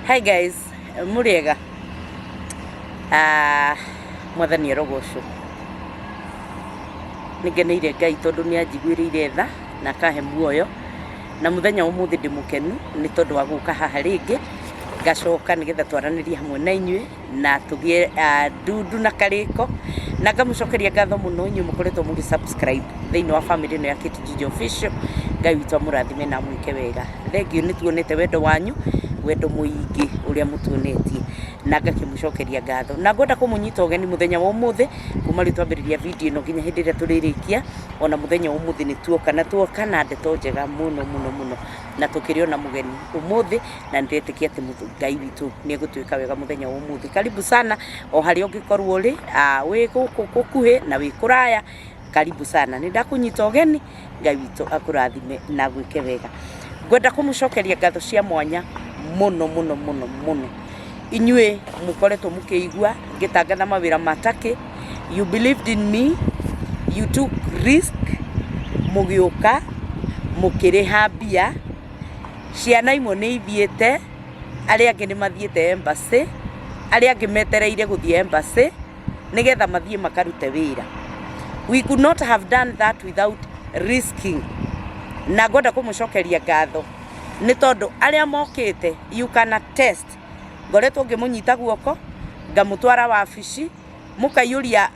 Hi guys, mũrĩega? Ah, mwathani arogocwo. Nĩngeneire Ngai tondũ nĩ anjiguĩrĩire tha na akahe muoyo na mũthenya wa ũmũthĩ ndĩ mũkenu nĩ tondũ wa gũka haha rĩngĩ ngacoka nĩgetha twaranĩrie hamwe na inyuĩ na tũgĩe ndundu na karĩko na ngamũcokeria ngatho mũno inyuĩ mũkoretwo mũgĩ subscribe thĩinĩ wa family ĩno ya Kate Njijo Official. Ngai witũ amũrathime na amwĩke wega. Thengiũ nĩ tuonete wendo wanyu, wendo mũingĩ ũrĩa mũtuonetie na ngakĩmũcokeria ngatho. Na ngwenda kũmũnyita ũgeni mũthenya wa ũmũthĩ kuma rĩu twambĩrĩria video ĩno nginya hĩndĩ ĩrĩa tũrĩrĩkia, ona mũthenya wa ũmũthĩ nĩ tuoka na tuoka na ndeto njega mũno mũno mũno na tũkĩrĩ ona mũgeni ũmũthĩ na nĩndĩretĩkia atĩ Ngai witũ nĩ egũtwĩka wega mũthenya wa ũmũthĩ. Karibu sana o harĩa ũngĩkorwo ũrĩ, wĩ gũkũ gũkuhĩ na wĩ kũraya, karibu sana. Nĩ ndakũnyita ũgeni, Ngai witũ akũrathime na agwĩke wega. Ngwenda kũmũcokeria ngatho cia mwanya mũno mũno mũno mũno. Inyuĩ mũkoretwo mũkĩigua ngĩtangatha mawĩra ma Turkey, you believed in me, you took risk, mũgĩũka, mũkĩrĩha mbia, Ciana imwe nĩ ithiĩte, arĩa angĩ nĩ mathiĩte embassy, arĩa angĩ metereire gũthiĩ embassy nĩgetha mathiĩ makarute wĩra. We could not have done that without risking. Na ngwenda kũmũcokeria ngatho nĩ tondũ arĩa mokĩte you can attest, ngoretwo ngĩmũnyita guoko, ngamũtwara wabici, mũkaiyũria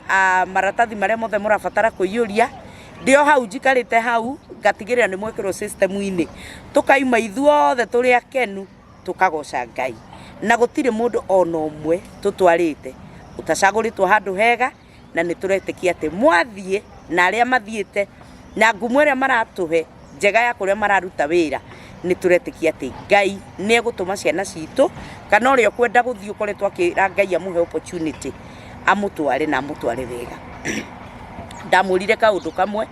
maratathi marĩa mothe mũrabatara kũiyũria, Ndĩ o hau njikarĩte hau ngatigĩrĩra nĩ mwekĩrwo system -inĩ, tũkaima ithuothe tũrĩ akenu tũkagoca Ngai. Na gũtirĩ mũndũ ona ũmwe tũtwarĩte ũtacagũrĩtwo handũ hega, na nĩ tũretĩkia atĩ mwathiĩ na arĩa mathiĩte na ngumo ĩrĩa maratũhe njega ya kũrĩa mararuta wĩra, nĩ tũretĩkia atĩ Ngai nĩ egũtũma ciana citũ kana ũrĩa ũkwenda gũthiĩ ũkoretwo akĩra Ngai amũhe opportunity amũtware na amũtware wega. Ndamwĩrire kaũndũ kamwe,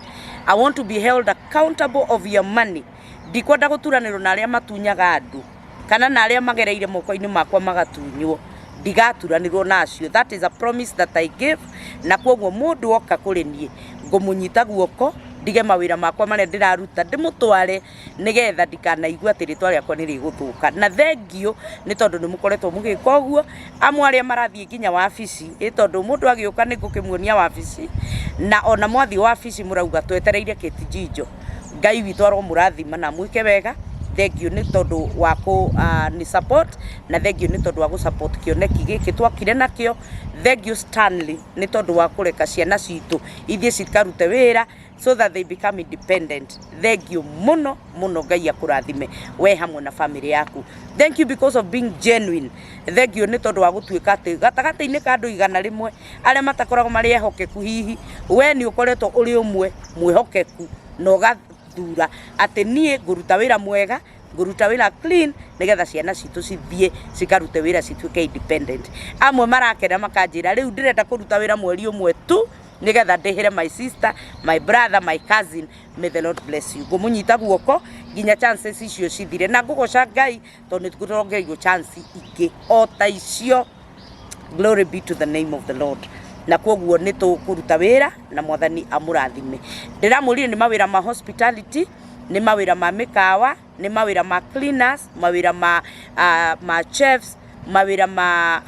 I want to be held accountable of your money. Ndikwenda gũturanĩrwo na arĩa matunyaga andũ kana na arĩa magereire moko-inĩ makwa magatunywo. Ndigaturanĩrwo na acio. That is a promise that I gave. Na kwoguo mũndũ oka kũrĩ niĩ ngũmũnyita guoko ndige mawĩra makwa marĩa ndĩraruta ndĩmũtware nĩgetha ndikanaigue atĩ rĩtwa rĩakwa nĩ rĩgũthũka. Na thengiũ nĩ tondũ nĩ mũkoretwo mũgĩka ũguo, amwe arĩa marathiĩ nginya wabici, ĩ tondũ mũndũ agĩũka nĩ ngũkĩmuonia wabici, na ona mwathiĩ wabici mũrauga twetereire Kate Njijo. Ngai witũ aromũrathima na amwĩke wega, thengiũ nĩ tondũ wa kũ ni support, na thengiũ nĩ tondũ wa gũ support kĩoneki gĩkĩ twokire nakĩo, thengiũ Stanley nĩ tondũ wa kũreka ciana citũ ithiĩ cikarute wĩra, so that they become independent. Thengiũ mũno mũno, Ngai akũrathime we hamwe na family yaku. Thank you because of being genuine. Thengiũ nĩ tondũ wa gũtuĩka atĩ gatagatĩ-inĩ ka andũ 100 arĩa matakoragwo marĩ ehokeku, hihi we nĩ ũkoretwo ũrĩ ũmwe mwĩhokeku na ũgathura atĩ niĩ ngũruta wĩra mwega, ngũruta wĩra clean nĩgetha ciana citũ cithiĩ cikarute wĩra cituĩke independent. Amwe marakena makanjĩra rĩu ndĩrenda kũruta wĩra mweri ũmwe tu nĩgetha ndĩhĩre my sister, my brother, my cousin. May the Lord bless you. Ngũmũnyita guoko nginya chances icio cithire, na ngũgoca Ngai tondũ nĩ tũrongereirwo chance ingĩ o ta icio. Glory be to the name of the Lord. Na kwoguo nĩ tũkũruta wĩra na mwathani amũrathime. Ndĩramwĩrire nĩ mawĩra ma hospitality, nĩ mawĩra ma mĩkawa, nĩ mawĩra ma cleaners, mawĩra ma chefs, mawĩra ma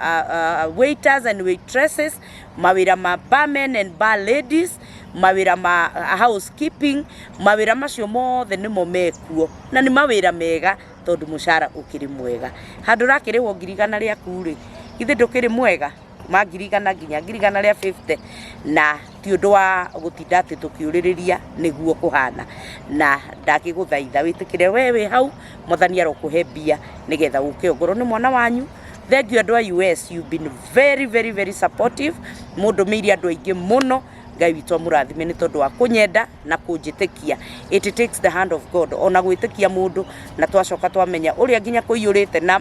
waiters and waitresses, mawĩra ma barmen and bar ladies, mawĩra ma housekeeping. Mawĩra macio mothe nĩmo mekuo na nĩ mawĩra mega tondũ mũcara ũkĩrĩ mwega. Handũ ũrakĩrĩhwo 100,000 rĩaku rĩ, githĩ ndũkĩrĩ mwega? Ma 100,000 nginya 150,000, na ti ũndũ wa gũtinda atĩ tũkĩũrĩrĩria nĩguo kũhana. Na ndagĩgũthaitha wĩtĩkĩre we wĩ hau, mwathani arokũhe mbia nĩgetha ũke ongorwo nĩ mwana wanyu. Thank you andũ a US, you've been very very very supportive. Mũndũmĩire andũ aingĩ mũno. Ngai witũ amũrathime nĩ tondũ wa kũnyenda na kũnjĩtĩkia. It takes the hand of God ona gwĩtĩkia mũndũ, na twacoka twamenya ũrĩa nginya kũiyũrĩte na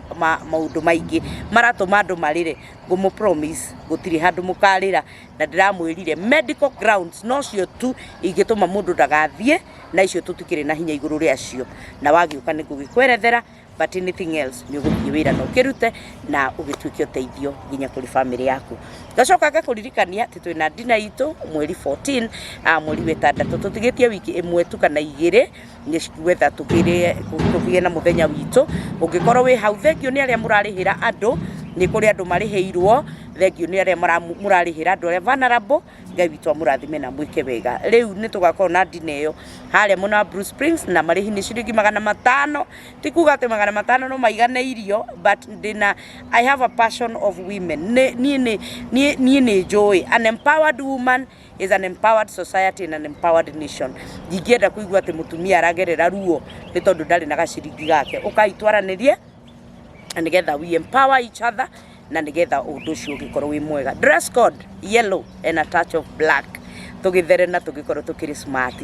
maũndũ maingĩ maratũma andũ marĩre. Ngũmũ promise gũtirĩ handũ mũkarĩra, na ndĩramwĩrire medical grounds nocio tu ingĩtũma mũndũ ndagathiĩ, na icio tũtikĩrĩ na hinya igũrũ rĩacio. Na wagĩũka nĩ ngũgĩkwerethera. But anything else nĩ ũgũthiĩ wĩra na ũkĩrute na ũgĩtuĩke ũteithio nginya kũrĩ famĩlĩ yaku. Ngacoka ngakũririkania atĩ twĩna dinner itũ mweri 14, mweri wa ĩtandatũ, tũtigĩtie wiki ĩmwe tu kana igĩrĩ nĩgetha tũgĩe na mũthenya witũ. Ũngĩkorwo wĩ hau, thengiũ nĩ arĩa mũrarĩhĩra andũ, nĩ kũrĩ andũ marĩhĩirwo, thengiũ nĩ arĩa mũrarĩhĩra andũ arĩa vulnerable. Ngai witũ amũrathime na amwĩke wega. Rĩu nĩ tũgakorwo na dinner ĩyo harĩa mwena wa Blue Springs, na marĩhi nĩ ciringi 500. Ti kuga atĩ 500 no maigane irio, but ndĩna, I have a passion of women. Niĩ nĩ njũĩ an empowered woman is an empowered society and an empowered nation. Ndingĩenda kũigua atĩ mũtumia aragerera ruo nĩ tondũ ndarĩ na gaciringi gake. Ũkai twaranĩrie na nĩgetha we empower each other na nĩgetha ũndũ ũcio ũgĩkorwo wĩ mwega. Dress code yellow and a touch of black, tũgĩthere na tũgĩkorwo tũkĩrĩ smart.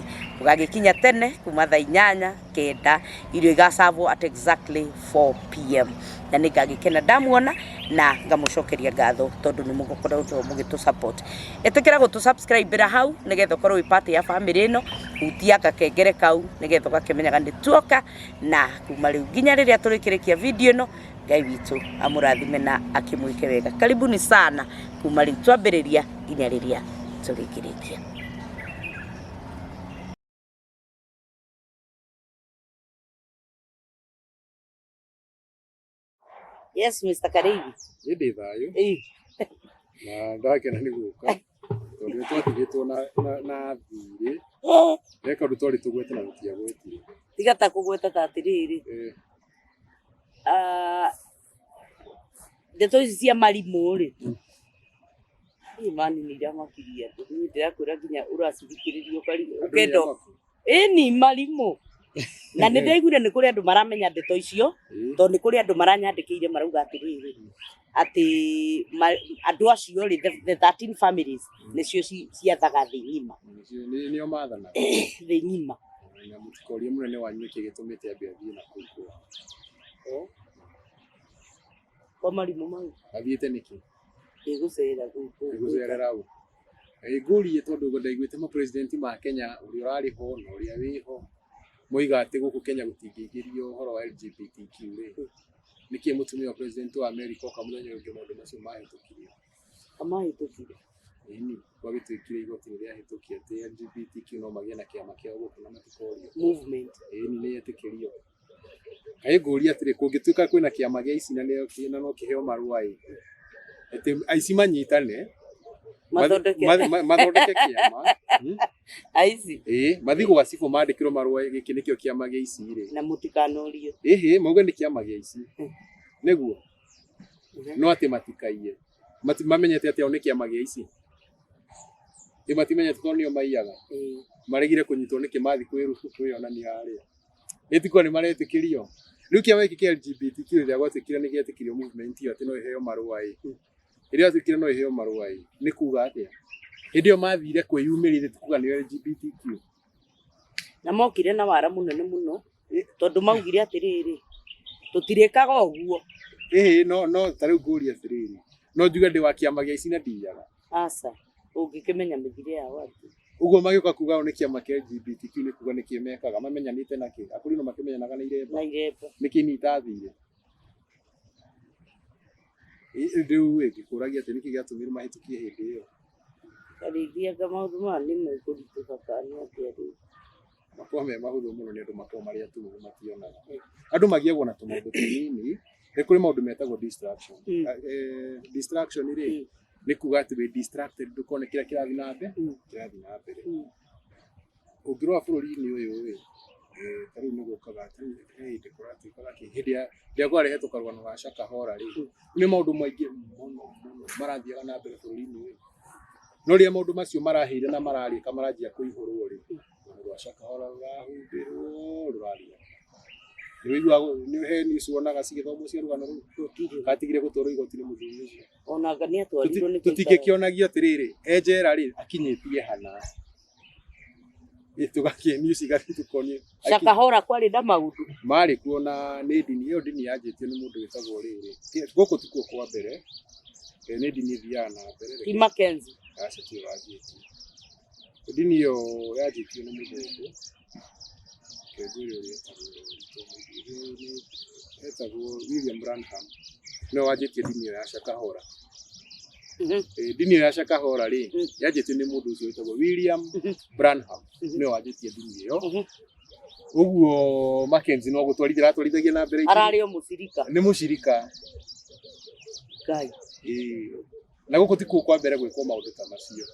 Ũgagĩkinya tene kuma thaa 8, 9, irio igacabwo at exactly 4 p.m. Na nĩ ngagĩkena ndamuona na ngamũcokeria ngatho tondũ nĩ mũgũkoretwo mũgĩtũ support. Ĩtĩkĩra gũtũ subscribe ra hau nĩgetha ũkorwo wĩ part ya family ĩno, hutia gakengere kau nĩgetha ũgakĩmenyaga nĩ tuoka. Na kuma rĩu nginya rĩrĩa tũrĩkĩrĩkia video ĩno, Ngai witũ amũrathime na akĩmwĩke wega. Karibuni sana kuma rĩu twambĩrĩria nginya rĩrĩa tũrĩkĩrĩkia. Yes, Mr. Karĩithi. Niĩ ndĩ thayũ na ndakena nĩ gũka tondũ nĩ twatigĩtwo na thirĩ he kaũndũ twarĩ tũgwete na tũtiagwetire. Tiga ta kũgweta ta atĩrĩrĩ, ndeto ici cia marimũ rĩ, niĩ mani nĩ iramakirie andũ. Niĩ ndĩrakwĩra nginya ũracithikĩrĩria ũkenda ĩni marimũ. Na nĩ ndaiguire nĩ kũrĩ andũ maramenya ndeto icio, tondũ nĩ kũrĩ andũ maranyandĩkĩire marauga atĩrĩrĩ, atĩ andũ acio rĩ, the 13 families nĩcio ciathaga thĩ ng'ima. Nĩo mathanaga thĩ ng'ima. Na mũtikorie mũnene wanyu nĩkĩ gĩtũmĩte ambe athiĩ na kũu kwao. Kwa marimũ mau. Athiĩte nĩkĩ? Ĩgũcerera kũu. Ĩgũcerera ũ? Ngũrie tondũ ndaiguĩte ma president ma Kenya ũrĩa ũrarĩ ho na ũrĩa wĩho moiga atĩ gũkũ Kenya gũtingĩingĩrio ũhoro wa LGBTQ rĩ, nĩkĩ mũtumia wa president wa America oka mũthenya ũyũ ũngĩ maũndũ macio mahĩtũkirio? Amahĩtũkirie. Ĩni, gwagĩtuĩkire igoti nĩ rĩahĩtũkia atĩ LGBTQ no magĩe na kĩama kĩao gũkũ na matikorio. Movement. Ĩni, nĩ yetĩkĩrio. Kaĩ ngũria atĩrĩ, kũngĩtuĩka kwĩna kĩama gĩa ici na no kĩheo marũa ĩ, atĩ aici manyitane mathondeke mathondeke kĩama, Aici. Ĩĩ, mathiĩ gwa cibũ mandĩkĩrwo marũa gĩkĩ nĩkĩo kĩama gĩa ici rĩ. Na mũtikanorio. Ĩhĩ, mauge nĩ kĩama gĩa ici. Nĩguo. No atĩ matikaiye. Mamenyete atĩ o nĩ kĩama gĩa ici. Ĩ matimenyete tondũ nĩo maiyaga. Maregire kũnyitwo nĩkĩ mathiĩ kwĩyonania harĩa. Ĩ ti kuga nĩ maretĩkĩrio. Rĩu kĩama gĩkĩ kĩa LGBTQ rĩrĩa gwatuĩkire nĩ gĩetĩkĩrio movement ĩyo atĩ no ĩheo marũa ĩ. Rĩrĩa gwatuĩkire no ĩheo marũa ĩ, nĩ kuga atĩa? Hĩndĩ ĩyo mathire kwĩyumĩria ti kuga nĩo LGBTQ. Na mokire na wara mũnene mũno tondũ maugire atĩrĩrĩ, tũtirĩkaga ũguo. Ĩhĩ, no no ta rĩu ngũrie atĩrĩrĩ, no njuge ndĩ wa kĩama gĩa ici na ndiiyaga? Aca, ũngĩkĩmenya mĩthiĩre yao atĩa? Ũguo magĩũka kuga o nĩ kĩama kĩa LGBTQ nĩ kuga nĩkĩ mekaga, mamenyanĩte na kĩ? Akũrinũ makĩmenyanaga na iremba. Na iremba. Nĩkĩ niĩ itathire? Rĩu ĩ, ngĩkũragia atĩ nĩkĩ gĩatũmire mahĩtũkie hĩndĩ ĩyo? Karĩithi anga maũndũ maya nĩ mekũritũha kana nĩ atĩa rĩu? Makoragwo me mahũthũ mũno nĩ andũ makoragwo marĩ atumumu mationaga. Andũ magiagwo na tũmaũndũ tũnini, nĩ kũrĩ maũndũ metagwo distraction. Distraction rĩ, nĩ kuga atĩ wĩ distracted ndũkone kĩrĩa kĩrathiĩ na mbere, kĩrathiĩ na mbere. Ũngĩrora bũrũri-inĩ ũyũ rĩ, ta rĩu nĩ gũkaga, ta rĩu he hĩndĩ kũratuĩkaga kĩ, hĩndĩ ya rĩrĩa kũrarehetwo karũgano ga Shakahola rĩ, nĩ maũndũ maingĩ mũno mũno marathiaga na mbere bũrũri-inĩ ũyũ. No rĩrĩa maũndũ macio marahĩire na mararĩka maranjia kũihũrwo rĩ, rũgano rwa Shakahola rũrahumbĩrwo rũraria. Nĩ ũiguaga, nĩ he news wonaga cigĩthomwo cia rũgano rũu? Katigire gũtwarwo igoti-inĩ mũthuri ũcio. Ona anga nĩ atwarirwo nĩ Tũtingĩkĩonagio atĩrĩrĩ, e njera rĩ, akinyĩtie hana. Tũgakĩ news igathiĩ tũkonio. Shakahola kwarĩ na maũndũ. Marĩ kuo na nĩ ndini, ĩyo ndini yanjĩtio nĩ mũndũ wĩtagwo rĩrĩ. Gũkũ tikuo kwa mbere, nĩ ndini ĩthiaga na mbere. Ti Mackenzie. Aca tiyo yanjĩtie. Ndini ĩyo yanjĩtio nĩ mũthũngũ. Reke ngwĩre ũrĩa etagwo, etagwo William Branham. Nĩwe wanjĩtie ndini ĩyo ya Shakahola. Ndini ĩyo ya Shakahola rĩ, yanjĩtio nĩ mũndũ ũcio wĩtagwo William Branham. Nĩwe wanjĩtie ndini ĩyo. Ũguo Mackenzie no gũtwarithia aratwarithagia na mbere. Ararĩ o mũcirika. Nĩ mũcirika. Ngai. Ĩĩ. Na gũkũ tikuo kwa mbere gwĩkwo maũndũ ta macio.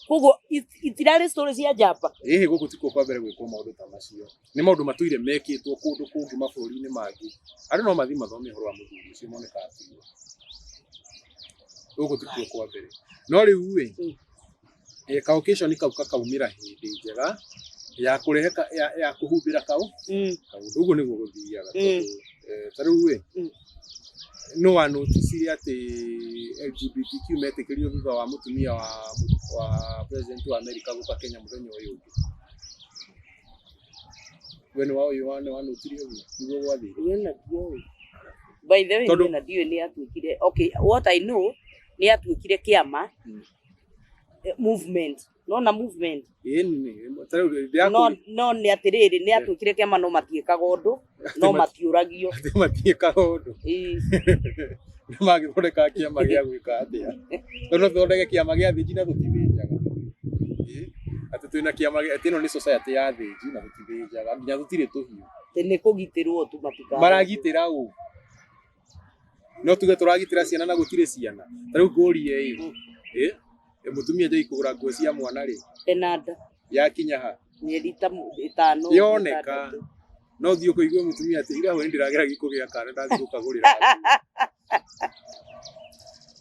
Koguo itirarĩ story cia njamba. Ĩhĩ, gũkũ tikuo kwa mbere gwĩkwo maũndũ ta macio. Nĩ maũndũ matũire mekĩtwo kũndũ kũngĩ mabũrũri-inĩ mangĩ. Andũ no mathiĩ mathome ũhoro wa mũthuri ũcio mone kana tiguo. Gũkũ tikuo kwa mbere. No rĩu ĩ, ka occasion kau gakaumĩra hĩndĩ njega ya kũrehe ya kũhumbĩra kau kaũndũ. Ũguo nĩguo gũthiaga tondũ ta rĩu ĩ, no wa noticire atĩ LGBTQ metĩkĩrio thutha wa mũtumia wa president wa America gũka Kenya mũthenya ũyũ ũngĩ. We nĩ wa nĩ wanotire ũguo nĩguo gwathire. Niĩ ona ndiũĩ. By the way, Tondũ niĩ ona ndiũĩ nĩ atuĩkire, okay, what I know nĩ atuĩkire kĩama movement. Nona movement. Ĩni ta rĩu No ndĩrakũria no nĩ atĩrĩrĩ, nĩ atuĩkire kĩama no matiĩkaga ũndũ, no matiũragio. Atĩ matiĩkaga ũndũ. Ĩĩ. Nĩ mangĩthondeka kĩama gĩa gwĩka atĩa? Tondũ no tũthondeke kĩama gĩa thĩnji na tũtithĩnjaga. Ĩĩ. Atĩ twĩna kĩama atĩ ĩno nĩ society ya thĩnji na tũtithĩnjaga nginya tũtirĩ tũhiũ. Atĩ nĩ kũgitĩrwo tu matika. Maragitĩra ũ? No tuge tũragitĩra ciana na gũtirĩ ciana. Ta rĩu ngũrie ĩ, ĩ mũtumia njagi kũgũra nguo cia mwana rĩ, Ena nda. Yakinya ha? Mĩeri ta ĩtano. Yoneka. No thiĩ ũkũigue mũtumia atĩ ira hwaĩ ndĩrageragia kũgĩa kana ndathiĩ gũkagũrĩra.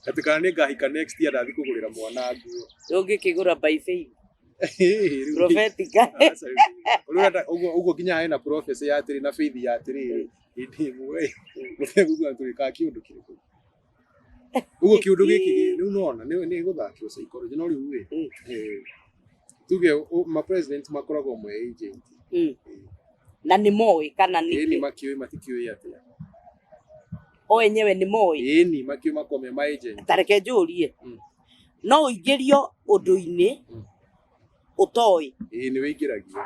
Atĩ kana nĩ ngahika next year ndathiĩ kũgũrĩra mwana nguo. Ũngĩkĩgũra by faith. Rĩu Prophetic. Aca, rĩu ũguo ũguo nginya hena prophecy ya atĩrĩ na faith ya atĩrĩrĩ hĩndĩ ĩmwe mũthenya gũthura tũgĩkaga kĩũndũ kĩrĩkũ ũguo kĩũndũ gĩkĩ rĩu nona nĩ gũthakĩrwo psychology no rĩu ĩ tuge ma president makoragwo me agent. Na nĩ moĩ kana ĩni nĩkĩ? Makĩũĩ matikĩũĩ atĩa? O enyewe nĩ moĩ. Ĩni makĩũĩ makoragwo me ma agent. Ta reke njũrie. No ũingĩrio ũndũ-inĩ ũtoĩ? Ĩĩ, nĩ wĩingĩragio.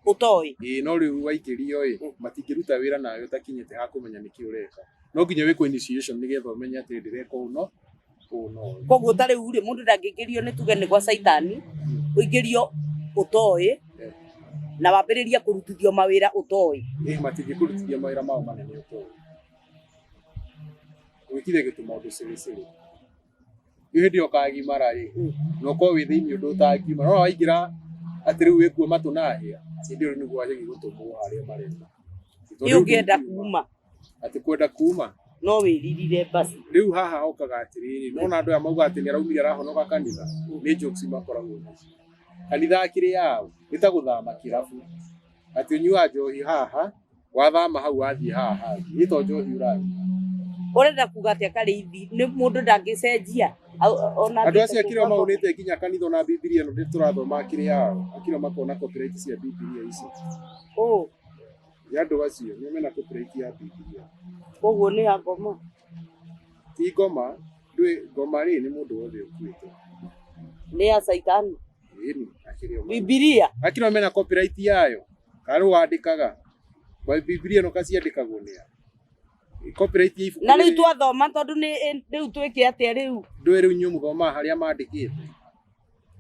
Ũtoĩ? Ĩĩ, no rĩu waingĩrio ĩ, matingĩruta wĩra nawe ũtakinyĩte ha kũmenya nĩkĩ ũreka. No nginya wĩkwo initiation nĩgetha ũmenye atĩ ndĩreka ũũ no ũũ no ũũ. Koguo ta rĩu rĩ, mũndũ ndangĩingĩrio nĩ tuge nĩ gwa caitani, ũingĩrio ũtoĩ na wambĩrĩrie kũrutithio mawĩra ũtoĩ. Ĩĩ, matingĩkũrutithia mawĩra mao manene ũtoĩ. Gwĩkire gĩtũ maũndũ cĩrĩ cĩrĩ. Rĩu hĩndĩ ĩyo ũkagimara ĩ, na ũkorwo wĩ thĩinĩ ũndũ ũtangiuma. No waingĩra atĩ rĩu wĩkuo matũ na hĩa, hĩndĩ ĩyo nĩguo wanjagia gũtũmwo harĩa marenda. Tondũ Ĩ rĩu ũngĩenda ndũngiuma. kuma? Atĩ kwenda kuma? No wĩririre basi. Rĩu haha hokaga atĩrĩrĩ, nona andũ aya mauga atĩ nĩ araumire arahonoka kanitha, nĩ jokes makoragwo nacio. Kanitha akĩrĩ yao, nĩ ta gũthama kĩrabu. Atĩ ũnyuaga njohi haha, wathama hau wathiĩ haha hangĩ. Ĩ to njohi ũranyua. Ũrenda kuga atĩa Karĩithi? Nĩ mũndũ ndangĩcenjia? Ona Andũ athiĩte acio akĩrĩ kuga maunĩte nginya kanitha ona Bibilia ĩno tũrathoma akĩrĩ yao. Akĩrĩ makona copyright cia Bibilia ici. Ũ. Nĩ andũ acio nĩ mena copyright ya Bibilia. Koguo nĩ ya ngoma. Ti ngoma, ndũĩ ngoma rĩ nĩ mũndũ wothe ũkuĩte. Nĩ ya caitani. Ĩni, akĩrĩ o. Bibilia. Akĩrĩ mena copyright yayo. Kana rĩu wandĩkaga. Ba Bibilia ĩno kaciandĩkagwo nĩ a? Copyright ya ibuku Na rĩu rĩrĩ- twathoma tondũ nĩ rĩu twĩke atĩa rĩu? Ndũĩ rĩu inyuĩ mũthomaga harĩa mandĩkĩte.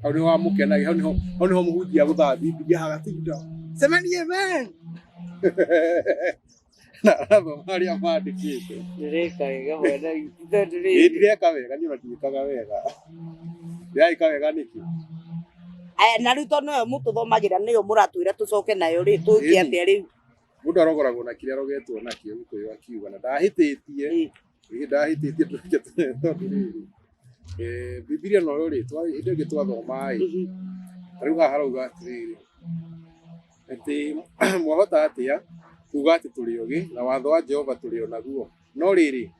Hau nĩho wamũkenagia, hau nĩho mũhunjia agũthaga Bibilia hagatinda. Semeni amen. Na arathoma harĩa mandĩkĩte. Ndĩreka wega mwana witũ tondũ Ĩ rĩrĩ. ndireka wega, niĩ ona ndiĩkaga wega. Ndĩraĩka wega nĩkĩ? Aya, na rĩu tondũ noyo mũtũthomagĩra nĩyo mũratwĩra tũcoke nayo rĩ, twĩke Ĩni. atĩa rĩu? Mũndũ arogoragwo na kĩrĩa arogetwo nakĩo Gĩkũyũ akiuga na ndahĩtĩtie. Ĩ ndahĩtĩtie tũreke tondũ rĩrĩ. Bibilia noyo rĩ, hĩndĩ ĩngĩ twathoma ĩ, ta rĩu haha harauga atĩrĩrĩ, atĩ mwahota atĩa kuga atĩ tũrĩ ogĩ na watho wa Jehova tũrĩ o naguo. No rĩrĩ,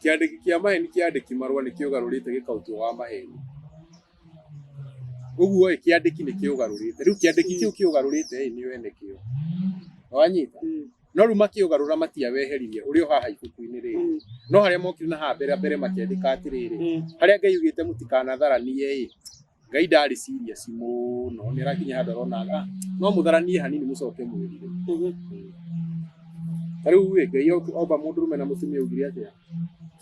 kĩandĩki kĩa maheni kĩandĩki marũa nĩ kĩũgarũrĩte gĩkaũtua wa maheni. Ũguo ĩ, kĩandĩki nĩ kĩũgarũrĩte. Rĩu kĩandĩki kĩu kĩũgarũrĩte ĩ nĩo ene kĩo. Wanyita? No rĩu makĩũgarũra matiaweheririe ũrĩ o haha ibuku-inĩ rĩrĩ. No harĩa mokire na haha mbere mbere makĩandĩka atĩrĩrĩ, harĩa Ngai augĩte mũtikanatharanie ĩ, Ngai ndarĩ serious mũno, nĩ arakinya handũ arona ah, no mũtharanie hanini mũcoke mwĩrire. Ta rĩu ĩ, Ngai omba mũndũrũme na mũtumia augire atĩa?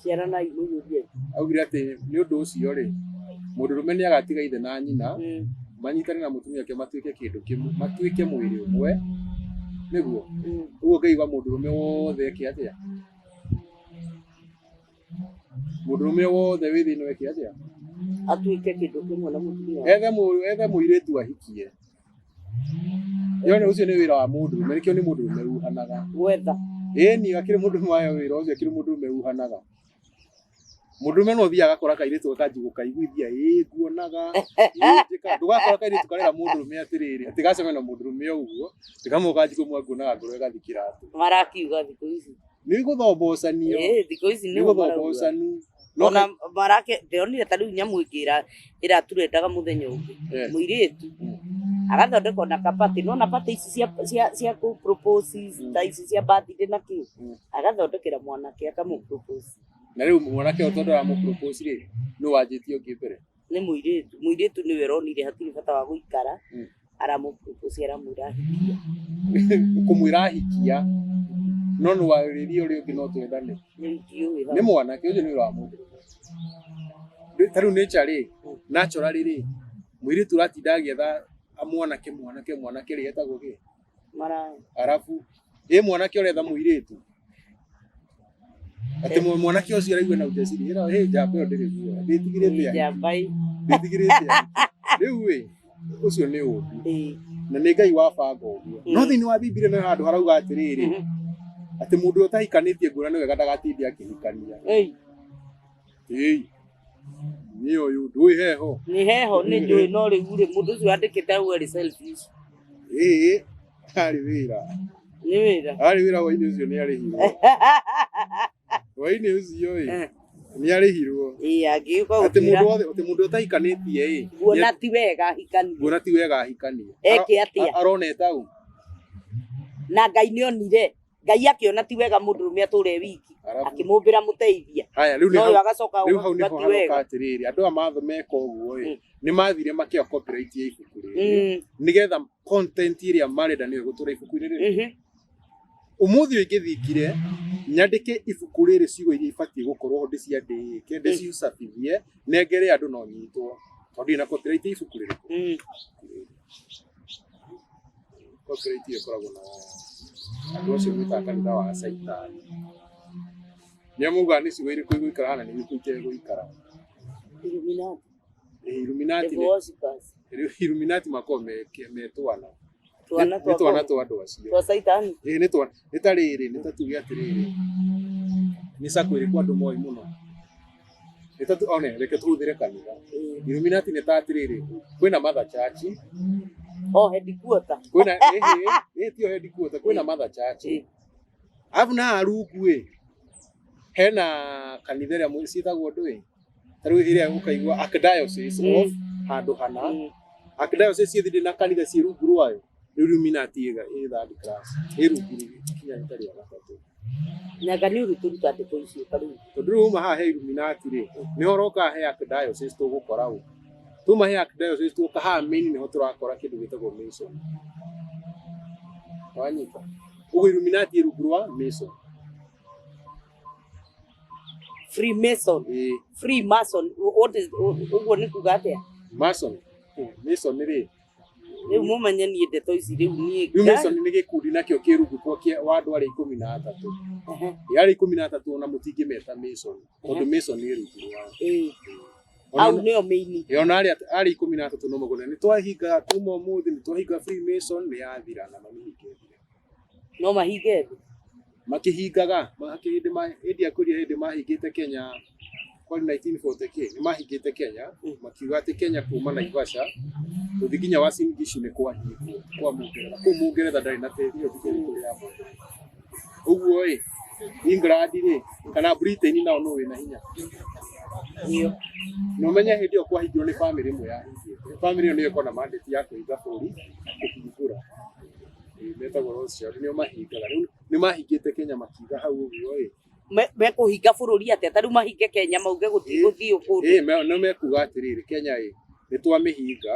Ciaranai mũiyũrie. Augire atĩ nĩ ũndũ ũcio rĩ, mũndũrũme nĩ agatiga ithe na nyina, manyitane na mũtumia wake matuĩke kĩndũ kĩmwe, matuĩke mwĩrĩ ũmwe. Nĩguo? Ũguo Ngai wa mũndũrũme wothe eke atĩa? Mũndũrũme wothe wĩ thĩinĩ eke atĩa? Atuĩke kĩndũ kĩmwe na mũtumia. Ethe mũirĩtu ahikie. Yone ũcio nĩ wĩra wa mũndũrũme, nĩkĩo nĩ mũndũrũme uhanaga. Gwetha. Ĩni akĩrĩ mũndũrũme wayo wĩra ũcio akĩrĩ mũndũrũme uhanaga. Mũndũrũme no thiaga agakora kairĩtu gakanjia gũkaiguithia ĩĩ nguonaga ĩĩ njĩka ndũgakora kairĩtu karera mũndũrũme atĩrĩrĩ atĩ gacemania na mũndũrũme o ũguo kamũkanjia kũmwe nguonaga ngoro ĩgathiĩ kĩratũ. Marakiuga thikũ ici. Nĩ gũthobocanio. Ĩĩ thikũ ici Nĩ nĩho marauga. gũthobocanu. No Ona marake ndĩronire ta rĩu nyamũ ĩngĩ ĩraturendaga mũthenya ũngĩ. Mũirĩtu agathondeka ona kabati no na party ici cia kũ propose ta ici cia birthday na kĩ agathondekera mwanake akamũ propose. Na rĩu mwanake ũyũ tondũ aramũ propose rĩ, nũ wanjĩtie ũngĩ mbere? Nĩ mũirĩtu, mũirĩtu nĩwe ũronire hatirĩ bata wa gũikara aramũ propose aramwĩra ahikie. Kũmwĩra ahikia no nĩ warĩrie ũrĩa ũngĩ no twendane. Rĩu ndiũĩ hau. Nĩ mwanake ũcio nĩ wĩra wa mũndũ. Ta rĩu nature rĩ, naturally rĩ, mũirĩtu ũratinda agĩetha mwanake mwanake mwanake rĩ etagwo kĩ? Maraya. Arabu ĩ mwanake ũretha mũirĩtu atĩ mwanake ũcio araigua na ujasiri ĩra hĩ njamba ĩyo ndĩrĩ guoya ndĩtigĩrĩte Njamba ĩ. ndĩtigĩrĩte rĩu ĩ ũcio nĩ ũũru na nĩ Ngai wabanga ũguo no thĩinĩ wa Bibilia no handũ harauga atĩrĩrĩ atĩ mũndũ ũrĩa ũtahikanĩtie nguona nĩ wega ndagatinde akĩhikania. Ĩĩ nĩ ũyũ ndũĩ heho. Nĩ heho nĩ njũĩ no rĩu rĩ mũndũ ũcio wandĩkĩte hau arĩ selfish. Ĩĩ arĩ wĩra. Nĩ wĩra. Arĩ wĩra hwainĩ ũcio nĩ arĩhirwo. Hwainĩ ũcio ĩ nĩ arĩhirwo. Ĩĩ angĩũka Atĩ gũtwĩra. mũndũ wothe atĩ mũndũ ũtahikanĩtie ĩ. Nguona ti wega ahikanie. Nguona ti wega ahikanie. Eke atĩa? Arona etaũ. Na Ngai nĩ onire. Ngai akĩona ti wega mũndũrũme atũre wiki akĩmũmbĩra mũteithia. Haya rĩu nĩ hau agacoka rĩu hau nĩho haroka atĩrĩrĩ andũ aya matho meka ũguo ĩ nĩ mathire makĩoya copyright ya ibuku rĩrĩ nĩgetha content ĩrĩa marenda nĩyo ĩgũtũra ibuku-inĩ rĩrĩ. Ũmũthĩ ũyũ ingĩthingire nyandĩke ibuku rĩrĩ ciugo iria ibatiĩ gũkorwo ho ndĩciandĩke ndĩcicabithie nengere andũ no nyitwo tondũ ndina copyright ya ibuku rĩrĩkũ. Copyright ĩyo ĩkoragwo na andũ acio mwĩtaga kanitha wa caitani. Nĩo maugaga nĩ ciugo irĩkũ igũikara haha na nĩ irĩkũ itegũikara. Illuminati. Illuminati Devil worshippers. Illuminati makoragwo me twana. Twana Nĩ twana twa andũ acio. Twa caitani. Ĩĩ nĩ twana. Nĩ ta rĩrĩ, nĩ ta tuge atĩrĩrĩ, nĩ sacco ĩrĩkũ andũ moĩ mũno? Nĩ ta one reke tũhũthĩre kanitha. Illuminati nĩ ta atĩrĩrĩ, kwĩna Mother Church. Oh, headquarter. Kwĩna ĩhĩ, ĩhĩ tiyo headquarter, kwĩna Mother Church. Arabu na haha rungu ĩ, hena kanitha ĩrĩa ciĩtagwo ndũĩ? Ta rĩu ĩrĩa ũkaigua Archdiocese of handũ hana. Archdiocese ĩthire na kanitha ciĩ rungu rwayo. Rĩu Illuminati ĩ third class, ĩ rungu ikinya rita rĩa gatatũ. Nyanga nĩ ũrĩtũruta ndeto icio ta rĩu. Tondũ rĩu uma haha he Illuminati rĩ, nĩho ũroka he Archdiocese tũgũkora ũ. Tuma he Archdiocese tũgoka haha main nĩho tũrakora kĩndũ gĩtagwo Mason. Wanyita? Ũguo Illuminati ĩ rungu rwa Mason. Freemason. Ĩĩ. Freemason. What is ũguo nĩ kuga atĩa? Mason. Mason rĩ, Rĩu mũmenye niĩ ndeto ici rĩu niĩ. Rĩu Mason nĩ gĩkundi nakĩo kĩ rungu kwa kĩa wa andũ arĩa 13. Ĩ arĩa 13 ona mũtingĩmeta Mason tondũ Mason ĩ rungu rwao. Ĩĩ. Au nĩo main. Ĩ ona arĩa arĩa 13 no maugane nĩ twahinga kuma ũmũthĩ nĩ twahinga Freemason nĩ yathira na mamĩhinge. No mahinge thĩ. Makĩhingaga hĩndĩ hĩndĩ ya kũria hĩndĩ mahingĩte Kenya kwari 1940 kĩ nĩ mahingĩte Kenya makiuga atĩ Kenya kuma Naivasha gũthiĩ nginya Uasin Gishu nĩ kwahingwo kwa Mũngeretha kũu Mũngeretha ndarĩ na tĩri ĩyo tiga kũrĩ ya Mũngeretha ũguo ĩ England rĩ kana Britain nao nũ wĩna hinya Nĩo. na ũmenye hĩndĩ ĩyo kwahingirwo nĩ bamĩrĩ ĩmwe yahingĩte bamĩrĩ ĩyo nĩyo ĩkoragwo na mandate ya kũhinga bũrũri kũhingũra metagwo Rothschild nĩo mahingaga rĩu nĩ mahingĩte Kenya makiuga hau ũguo ĩ Mekũhinga bũrũri atĩa? Ta rĩu mahinge Kenya mauge gũtigũthiĩ kũndũ. Ĩ nĩ mekuga atĩrĩrĩ Kenya ĩ Nĩ twamĩhinga.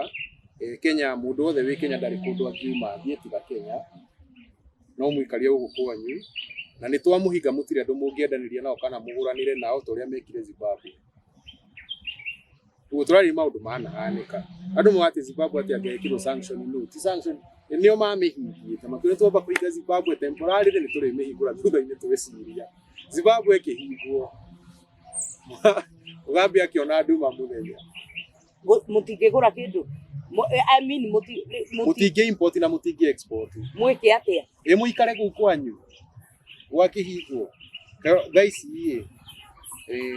Kenya, mũndũ wothe wĩ Kenya ndarĩ kũndũ angiuma athiĩ tiga Kenya, no mũikarie gũkũ kwanyu. Na nĩ twamũhinga, mũtirĩ andũ mũngĩendanĩria nao kana mũgũranĩre nao ta ũrĩa mekire Zimbabwe. Ũguo tũraria maũndũ manahanĩka. Andũ moigaga atĩ Zimbabwe atĩ angĩekirwo sanction no ti sanction, nĩo mamĩhingĩte. Makiuga nĩ twamba kũhinga Zimbabwe temporarily, nĩ tũrĩmĩhingũra thutha-inĩ tweciria. Zimbabwe ĩkĩhingwo, Mugabe akĩona nduma mũthenya. Mũtingĩgũra kĩndũ. I mean, Mũtingĩ import na mũtingĩ export. Mwĩke atĩa? Ĩ mũikare kũu kwanyu gwakĩhingwo. Thaa ici ĩ,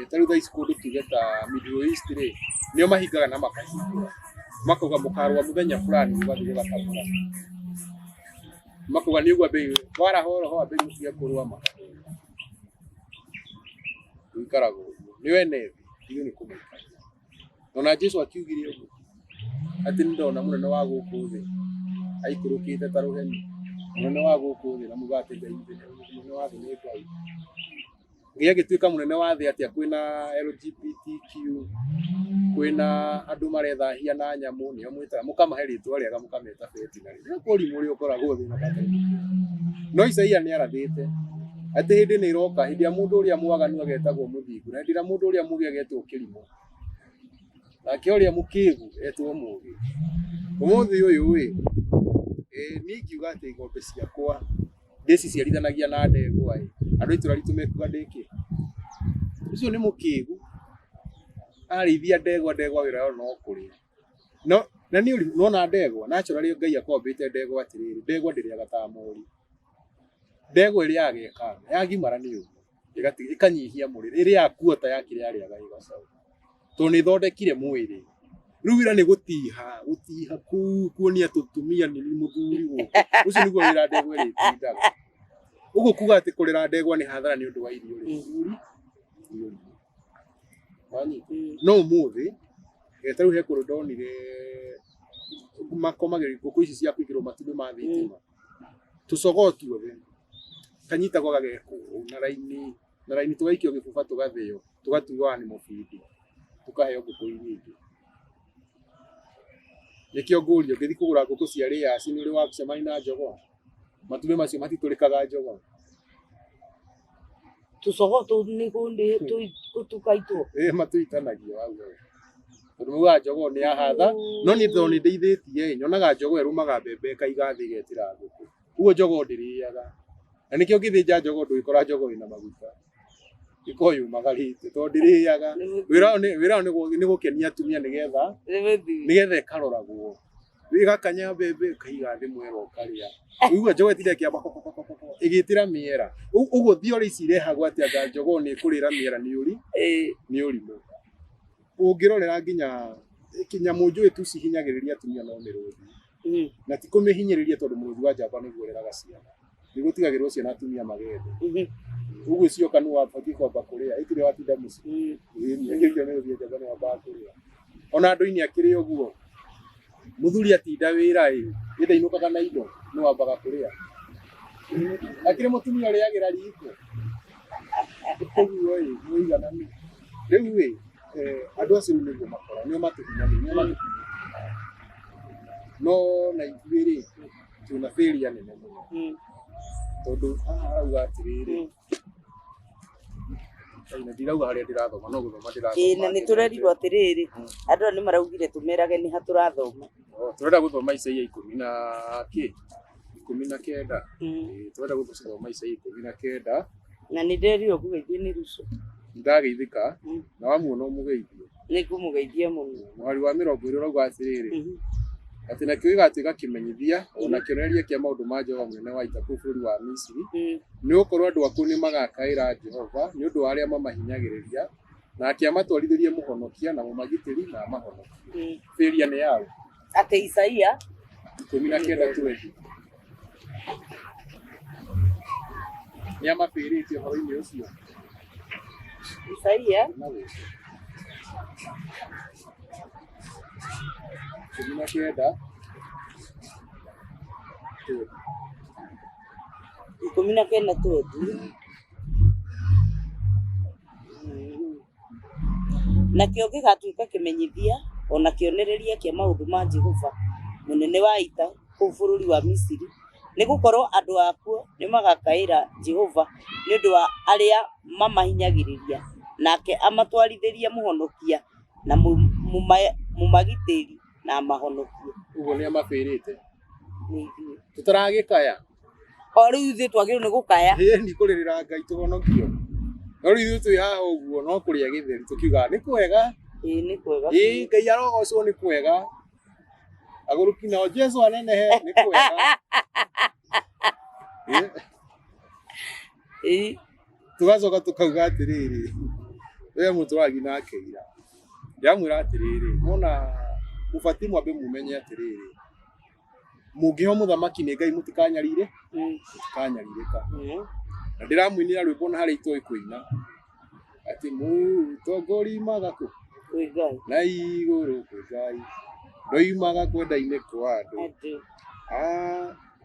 ta rĩu thaa ici kũndũ tuge ta Middle East rĩ, nĩo mahingaga na makahingũra. Makauga mũkarũa mũthenya fulani mũgathiĩ gũgatamũra. Makauga nĩ ũguo ambei waraha oroho ambei mũtige kũrũa makahũra. Gũikaraga ũguo. Nĩo ene thĩ, ithuĩ nĩ kũmĩikaria. Ona Jesu akiugire ũguo atĩ nĩ ndona mũnene wa gũkũ thĩ aikũrũkĩte ta rũheni. Mũnene wa gũkũ thĩ na muga atĩ Ngai mũnene wa thĩ nĩ Ngai. Ngai agĩtuĩka mũnene wa thĩ atĩa kwĩna LGBTQ, kwĩna andũ marethahia na nyamũ, nĩo mwĩtaga, mũkamahe rĩtwa rĩega mũkameta veterinary. Nĩ ũrimũ ũrĩa ũkoragwo thĩ na No Isaia nĩ arathĩte atĩ hĩndĩ nĩ ĩroka hĩndĩ ĩrĩa mũndũ ũrĩa mwaganu agetagwo mũthingu, na hĩndĩ ĩrĩa mũndũ ũrĩa mũũgĩ agetwo kĩrimũ, nake ũrĩa mũkĩgu etwo mũũgĩ. Ũmũthĩ ũyũ ĩ, niĩ ingiuga atĩ ng'ombe ciakwa ndĩciciarithanagia na ndegwa ĩ, andũ a itũra ritũ mekuga ndĩ kĩ? Ũcio nĩ mũkĩgu, ararĩithia ndegwa, ndegwa wĩra wayo no kũrĩa. No na nĩ ũrimũ, nĩwona ndegwa, naturally Ngai akombĩte ndegwa atĩrĩrĩ, ndegwa ndĩrĩaga ta mori. Ndegwa ĩrĩaga ĩkana, yagimara nĩ ũguo, ĩkanyihia mũrĩre, ĩrĩaga kuota ya kĩrĩa yarĩaga ĩ gacaũ, tondũ nĩ ĩthondekire mwĩrĩ. Rĩu wĩra nĩ gũtiha, gũtiha kũu kuonia tũtumia nĩ mũthuri gũkũ, ũcio nĩguo wĩra ndegwa ĩrĩtindaga. Ũguo kuga atĩ kũrera ndegwa nĩ hathara nĩ ũndũ wa irio rĩ, nĩ ũrimũ. Wanyita? No ũmũthĩ, ta rĩu he kũndũ ndonire makomagĩrĩria ngũkũ ici cia kũigĩrwo matumbĩ ma thitima. Tũcogoo tuothe kanyitagwo gagekwo ũũ na raini na raini, tũgaikio gĩbuba tũgathĩo, tũgatuo animal feed, tũkaheo ngũkũ iria ingĩ. Nĩkĩo ngũria, ũngĩthiĩ kũgũra ngũkũ cia layers nĩ ũrĩ wacemania na jogoo? Matumbĩ macio matitũrĩkaga jogoo? Tũcogoo tũu nĩ tũkaitwo. Ĩĩ matũitanagio hau hau. Tondũ maugaga jogoo nĩ ya hatha, no niĩ tondũ nĩ ndeithĩtie ĩ, nyonaga jogoo ĩrũmaga mbembe ĩkaiga thĩ ĩgetĩra ngũkũ. Ũguo jogoo ndĩrĩaga. Na nĩkĩo ũngĩthĩnja jogoo ndũgĩkora jogoo ĩna maguta. Ĩkoragwo yũmagarĩte tondũ ndĩrĩaga. Wĩra wayo nĩ gũkenia atumia nĩgetha ĩkaroragwo. Ĩgakanya mbembe ĩkaiga thĩ mwera ũkarĩa. Ũigua jogoo ĩtinda ĩkĩamba ĩgĩtĩra mĩera. Ũguo theory ici irehagwo atĩ anga jogoo nĩ ĩkũrĩra mĩera nĩ nĩ ũrimũ. Ũngĩrorera nginya nyamũ njũĩ tu cihinyagĩrĩria atumia no mĩrũthi. Na ti kũmĩhinyĩrĩria tondũ mũrũthi wa njamba nĩguo ũreraga ciana. Nĩ gũtigagĩrwo ciana atumia magende. Ũguo cioka nĩ wabatiĩ kwamba kũrĩa. Ĩtirĩ watinda mũciĩ. Ĩni, mĩrũthi ya njamba nĩ wambaga kũrĩa. Ona andũ-inĩ akĩrĩ ũguo. Mũthuri atinda wĩra ĩ, ĩ ndainũkaga na indo, nĩ wambaga kũrĩa. Akĩrĩ mũtumia ũrĩagĩra riko. Ũguo ĩ, mũigananu. Rĩu ĩ, andũ acio rĩu nĩguo makora, nĩo matũhinyagĩrĩria, nĩo matũhinyagĩrĩria. No na ithuĩ rĩ, twĩna failure nene mũno. Tondũ haha harauga atĩrĩrĩ, na ndirauga harĩa ndĩrathoma, no gũthoma ndĩrathoma. Ĩĩ na nĩ tũrerirwo atĩrĩrĩ, andũ aya nĩ maraugire tũmerage nĩ ha tũrathoma. Oh, tũrenda gũthoma Isaia ikũmi na kĩ? 19. Ĩĩ, tũrenda gũthoma Isaia 19. Na nĩ ndĩrerirwo ngũgeithie nĩ Ruco. Ndageithĩka, na wamuona ũmũgeithie. Nĩ ngũmũgeithia mũno. Mũhari wa 20 ũrauga atĩrĩrĩ, atĩ nakĩo gĩgatuĩka kĩmenyithia o na kĩonereria kĩa maũndũ ma Jehova mũnene wa ita kũu bũrũri wa Misiri, nĩ gũkorũo andũ akuo nĩ magakaĩra Jehova nĩ ũndũ wa arĩa mamahinyagĩrĩria, nake amatwarithĩrie mũhonokia na mũmagitĩri na amahonokie. Bĩria nĩ yaũ? Atĩ Isaia 19 20. Nĩ amabĩrĩtie ũhoro-inĩ ũcio. Isaia Na gũkũ. 19 20. 19 20. Nakĩo gĩgatuĩka kĩmenyithia o na kĩonereria kĩa maũndũ ma Jehova mũnene wa ita kũu bũrũri wa Misiri, nĩ gũkorũo andũ akuo nĩmagakaĩra Jehova nĩ ũndũ wa arĩa mamahinyagĩrĩria, nake amatwarithĩrie mũhonokia na mũmagitĩri na amahonokie. Ũguo nĩ amabĩrĩte. Nĩ ithuĩ. Tũtaragĩkaya. O rĩu ithuĩ twagĩrĩirwo nĩ gũkaya. Ĩni kũrĩrĩra Ngai tũhonokio. No rĩu ithuĩ twĩ haha ũguo no kũrĩa gĩtheri tũkiugaga nĩ kwega. Ĩĩ nĩ kwega. Ĩĩ Ngai arogocwo nĩ kwega. Agũrũki nao Jesu anenehe nĩ kwega. Ĩĩ. Ĩĩ. Tũgacoka tũkauga atĩrĩrĩ, we mũtũragi nake ira. Ndĩramwĩra atĩrĩrĩ, mona mũbatiĩ mwambe mũmenye atĩrĩrĩ, mũngĩheo mũthamaki nĩ Ngai mũtikanyarire, mũtikanyarirĩka. Na ndĩramũinĩra rwĩmbo na harĩa itoĩ kũina, atĩ mũtongoria imaga kũ? Kwĩ Ngai. Na igũrũ kwĩ Ngai, ndoimaga kwenda-inĩ kwa andũ. Andũ.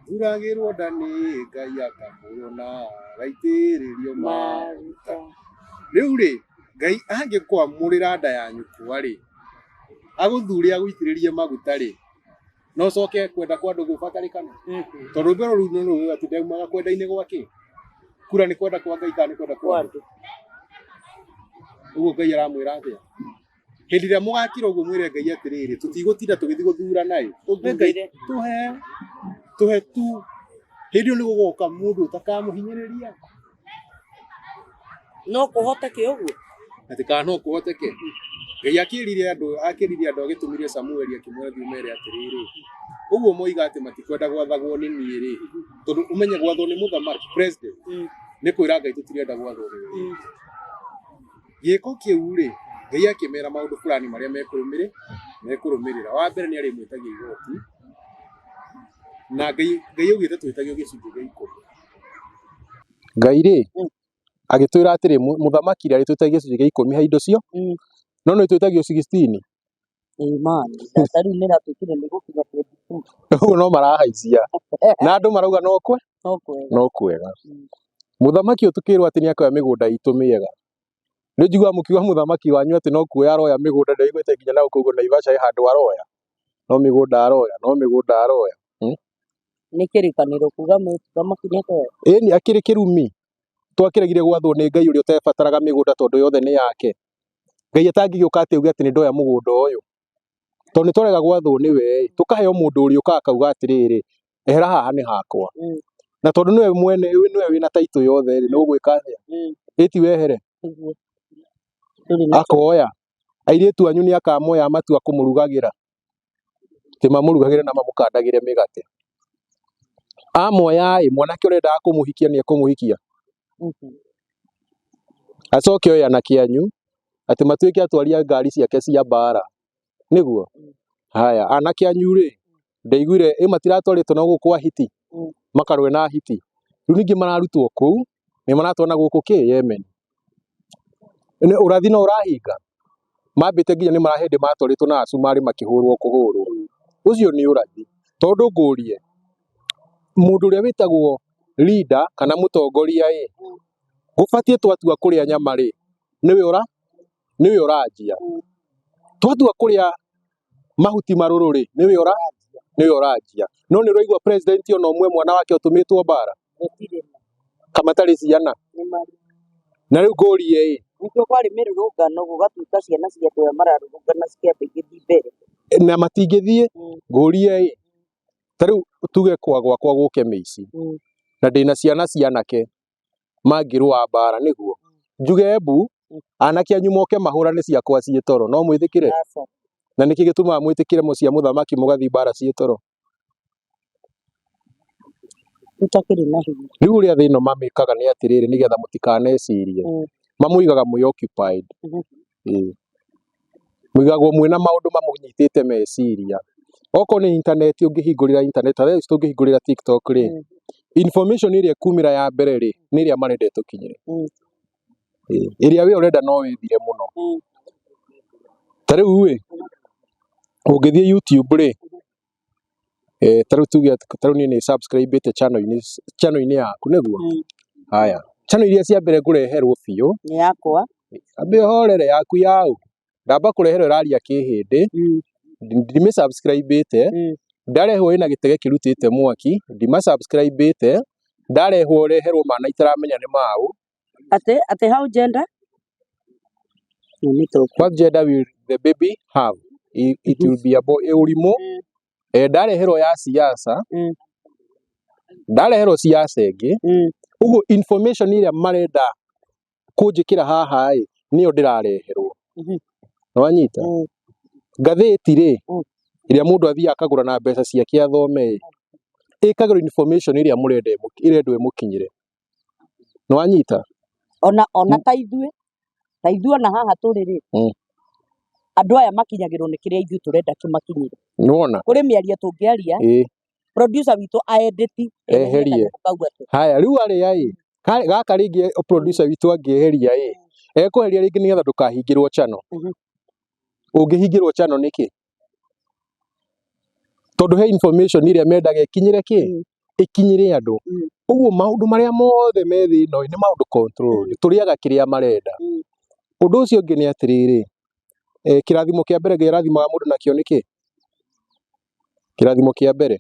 Athuragĩrwo nda nĩ Ngai akamũrwo na agaitĩrĩrio maguta. Maguta. Rĩu rĩ, Ngai angĩkwamũrĩra nda ya nyũkwa rĩ, agũthure agũitĩrĩrie maguta rĩ, no ũcoke kwenda kwa andũ gũbatarĩkana? Tondũ rwĩmbo rũu nĩ rũĩ atĩ ndaumaga kwenda-inĩ gwake. Kura nĩ kwenda kwa Ngai kana nĩ kwenda kwa Kwa andũ? andũ. Ũguo Ngai aramwĩra atĩa? Hĩndĩ ĩrĩa mũgakira ũguo mwĩre Ngai atĩrĩrĩ, tũtigũtinda tũgĩthiĩ gũthurana ĩ, we Ngai Tũthurĩre. tũhe tũhe tu. Hĩndĩ ĩyo nĩ gũgoka mũndũ ũtakamũhinyĩrĩria. No kũhoteke ũguo? Atĩ kana no kũhoteke. Ngai akĩrire andũ, akĩrire andũ agĩtũmire Samueli akĩmwĩra thiĩ ũmere atĩrĩrĩ, ũguo moiga atĩ matikwenda gwathagwo nĩ niĩ rĩ, tondũ ũmenye gwathwo nĩ mũthamaki president nĩ kwĩra Ngai tũtirenda gwathwo nĩwe. Gĩĩko kĩu rĩ, Ngai akĩmera maũndũ fulani marĩa mekũrũmĩrĩ mekũrũmĩrĩra. Wa mbere nĩ arĩmwĩtagia igoti, na Ngai Ngai augĩte twĩtagio gĩcunjĩ gĩa ikũmi. Ngai rĩ, agĩtwĩra atĩrĩ, mũthamaki rĩ arĩtwĩtagia gĩcunjĩ gĩa ikũmi he indo cio, no nĩ twĩtagio 16. Imani. Ta rĩu nĩ ĩratuĩkire nĩ gũkinya 22. Ũguo no marahaicia. Na andũ marauga no kwe? No kwega. No kwega. Mũthamaki ũyũ tũkĩrwo atĩ nĩ akoya mĩgũnda itũ mĩega. Nĩ njiguaga mũkiuga mũthamaki wanyu atĩ no kuoya aroya mĩgũnda, ndaiguĩte nginya na gũkũ ũguo Naivasha he handũ aroya. No mĩgũnda aroya, no mĩgũnda aroya. Nĩ kĩrĩkanĩro kuga mũthamaki nĩ akoya. Ĩni akĩrĩ kĩrumi. Twakĩregire gwathwo nĩ Ngai ũrĩa ũtebataraga mĩgũnda tondũ yothe nĩ yake. Ngai atangĩgĩũka atĩ auge atĩ nĩ ndoya mũgũnda ũyũ. Tondũ nĩ twarega gwathwo nĩwe ĩ, tũkaheo mũndũ ũrĩa ũkaga akauga atĩrĩrĩ, ehera haha nĩ hakwa. Na tondũ nĩwe mwene nĩwe wĩna taitũ yothe rĩ, nĩ ũgwĩka atĩa? Ĩ ti wehere? Nĩguo. Ndũrĩ na Akoya. Airĩtu anyu nĩ akamoya amatua kũmũrugagĩra. Atĩ mamũrugagĩre na mamũkandagĩre mĩgate. Amoya ĩ, mwanake ũrendaga kũmũhikia nĩ ekũmũhikia. Acoke oye anake anyu, atĩ matuĩke atwari a ngari ciake cia mbara. Nĩguo? Haya, anake anyu rĩ, ndaiguire ĩ matiratwarĩtwo na gũkũ kwa hiti, makarũe na hiti. Rĩu ningĩ mararutwo kũu, nĩ maratwarwo na gũkũ kĩ Yemen. Nĩ ũrathi no ũrahinga. Mambĩte nginya nĩ marahĩndĩ matwarĩtwo na Asumarĩ makĩhũrwo kũhũrwo. Ũcio nĩ ũrathi. Tondũ ngũrie, mũndũ ũrĩa wĩtagwo leader kana mũtongoria ĩ, gũbatiĩ twatua kũrĩa nyama rĩ, nĩwe ũra nĩwe ũranjia. Twatua kũrĩa mahuti marũrũ rĩ, nĩwe ũra nĩwe ũranjia. No nĩ ũraigua president ona ũmwe mwana wake ũtũmĩtwo mbara? Gũtirĩ. Kamatarĩ ciana? Nĩ marĩ. Na rĩu ngũrie ĩ, Nĩkĩo kwarĩ mĩrũrũngano gũgatuĩka ciana cia andũ aya mararũrũngana cikĩamba igĩthiĩ mbere. Na matingĩthiĩ, ngũrie ĩ, ta rĩu tuge kwa gwakwa gũke mĩici, na ndĩna ciana cia anake mangĩrũa mbara nĩguo njuge mbu anake anyu moke mahũrane ciakwa ciĩ toro no mwĩtĩkĩre? Aca. Na nĩkĩ gĩtũmaga mwĩtĩkĩre cia mũthamaki mũgathiĩ mbara ciĩ toro? Itakĩrĩ na hinya. Rĩu ũrĩa thĩ ĩno mamĩkaga nĩ atĩrĩrĩ, nĩgetha mũtikanecirie, mamũigaga mwĩ occupied. Ĩĩ. Mũigagwo mwĩna maũndũ mamũnyitĩte meciria. Okorwo nĩ internet ũngĩhingũrĩra internet, ta thaa ici tũngĩhingũrĩra TikTok rĩ, information ĩrĩa ĩkumĩra ya mbere rĩ, nĩ ĩrĩa marenda ĩtũkinyĩre. Ĩĩ. Ĩrĩa we ũrenda no wĩthire mũno. Ta rĩu ĩ, ũngĩthiĩ YouTube rĩ, ta rĩu tuge atĩ ta rĩu niĩ nĩ subscribe ĩte channel-inĩ channel-inĩ yaku nĩguo? Haya, channel iria cia mbere ngũreherwo biũ, Nĩ yakwa. ambe ũhorere yaku yaũ? Ndamba kũreherwo ĩraria kĩhĩndĩ, ndimĩ subscribe ĩte. Ndarehwo ĩna gĩtege kĩrutĩte mwaki, ndima subscribe ĩte. Ndarehwo reherwo mana itaramenya nĩ maũ. Atĩ how gender? Nĩ What gender will the baby have? It will be a boy. Ũrimũ. Ndareherwo ya siasa, ndareherwo siasa ĩngĩ. Ũguo information ĩrĩa marenda kũnjĩkĩra haha ĩ, nĩyo ndĩrareherwo. Nĩwanyita? Ngathĩti rĩ, ĩrĩa mũndũ athiaga akagũra na mbeca ciake athome ĩ, ĩkagĩrwo information ĩrĩa mũrenda ĩrendwo ĩmũkinyĩre. Nĩwanyita? Ona ta ithuĩ ona haha tũrĩ rĩ, andũ aya makinyagĩrwo nĩ kĩrĩa ithuĩ tũrenda kĩmakinyĩre. Nĩwona? Kũrĩ mĩario tũngĩaria, producer witũ aendeti Eherie. kau atĩ. Haya, rĩu arĩa ĩ, gaka rĩngĩ producer witũ angĩeheria ĩ, ekweheria rĩngĩ nĩgetha ndũkahingĩrwo channel. Ũngĩhingĩrwo channel nĩkĩ? Tondũ he information ĩrĩa mendaga ĩkinyĩre kĩ? Ĩkinyĩre andũ. Ũguo maũndũ marĩa mothe me thĩ ĩno nĩ maũndũ controlled. Tũrĩaga kĩrĩa marenda. Ũndũ ũcio ũngĩ nĩ atĩrĩrĩ, kĩrathimo kĩa mbere Ngai arathimaga mũndũ nakĩo nĩ kĩ? Kĩrathimo kĩa mbere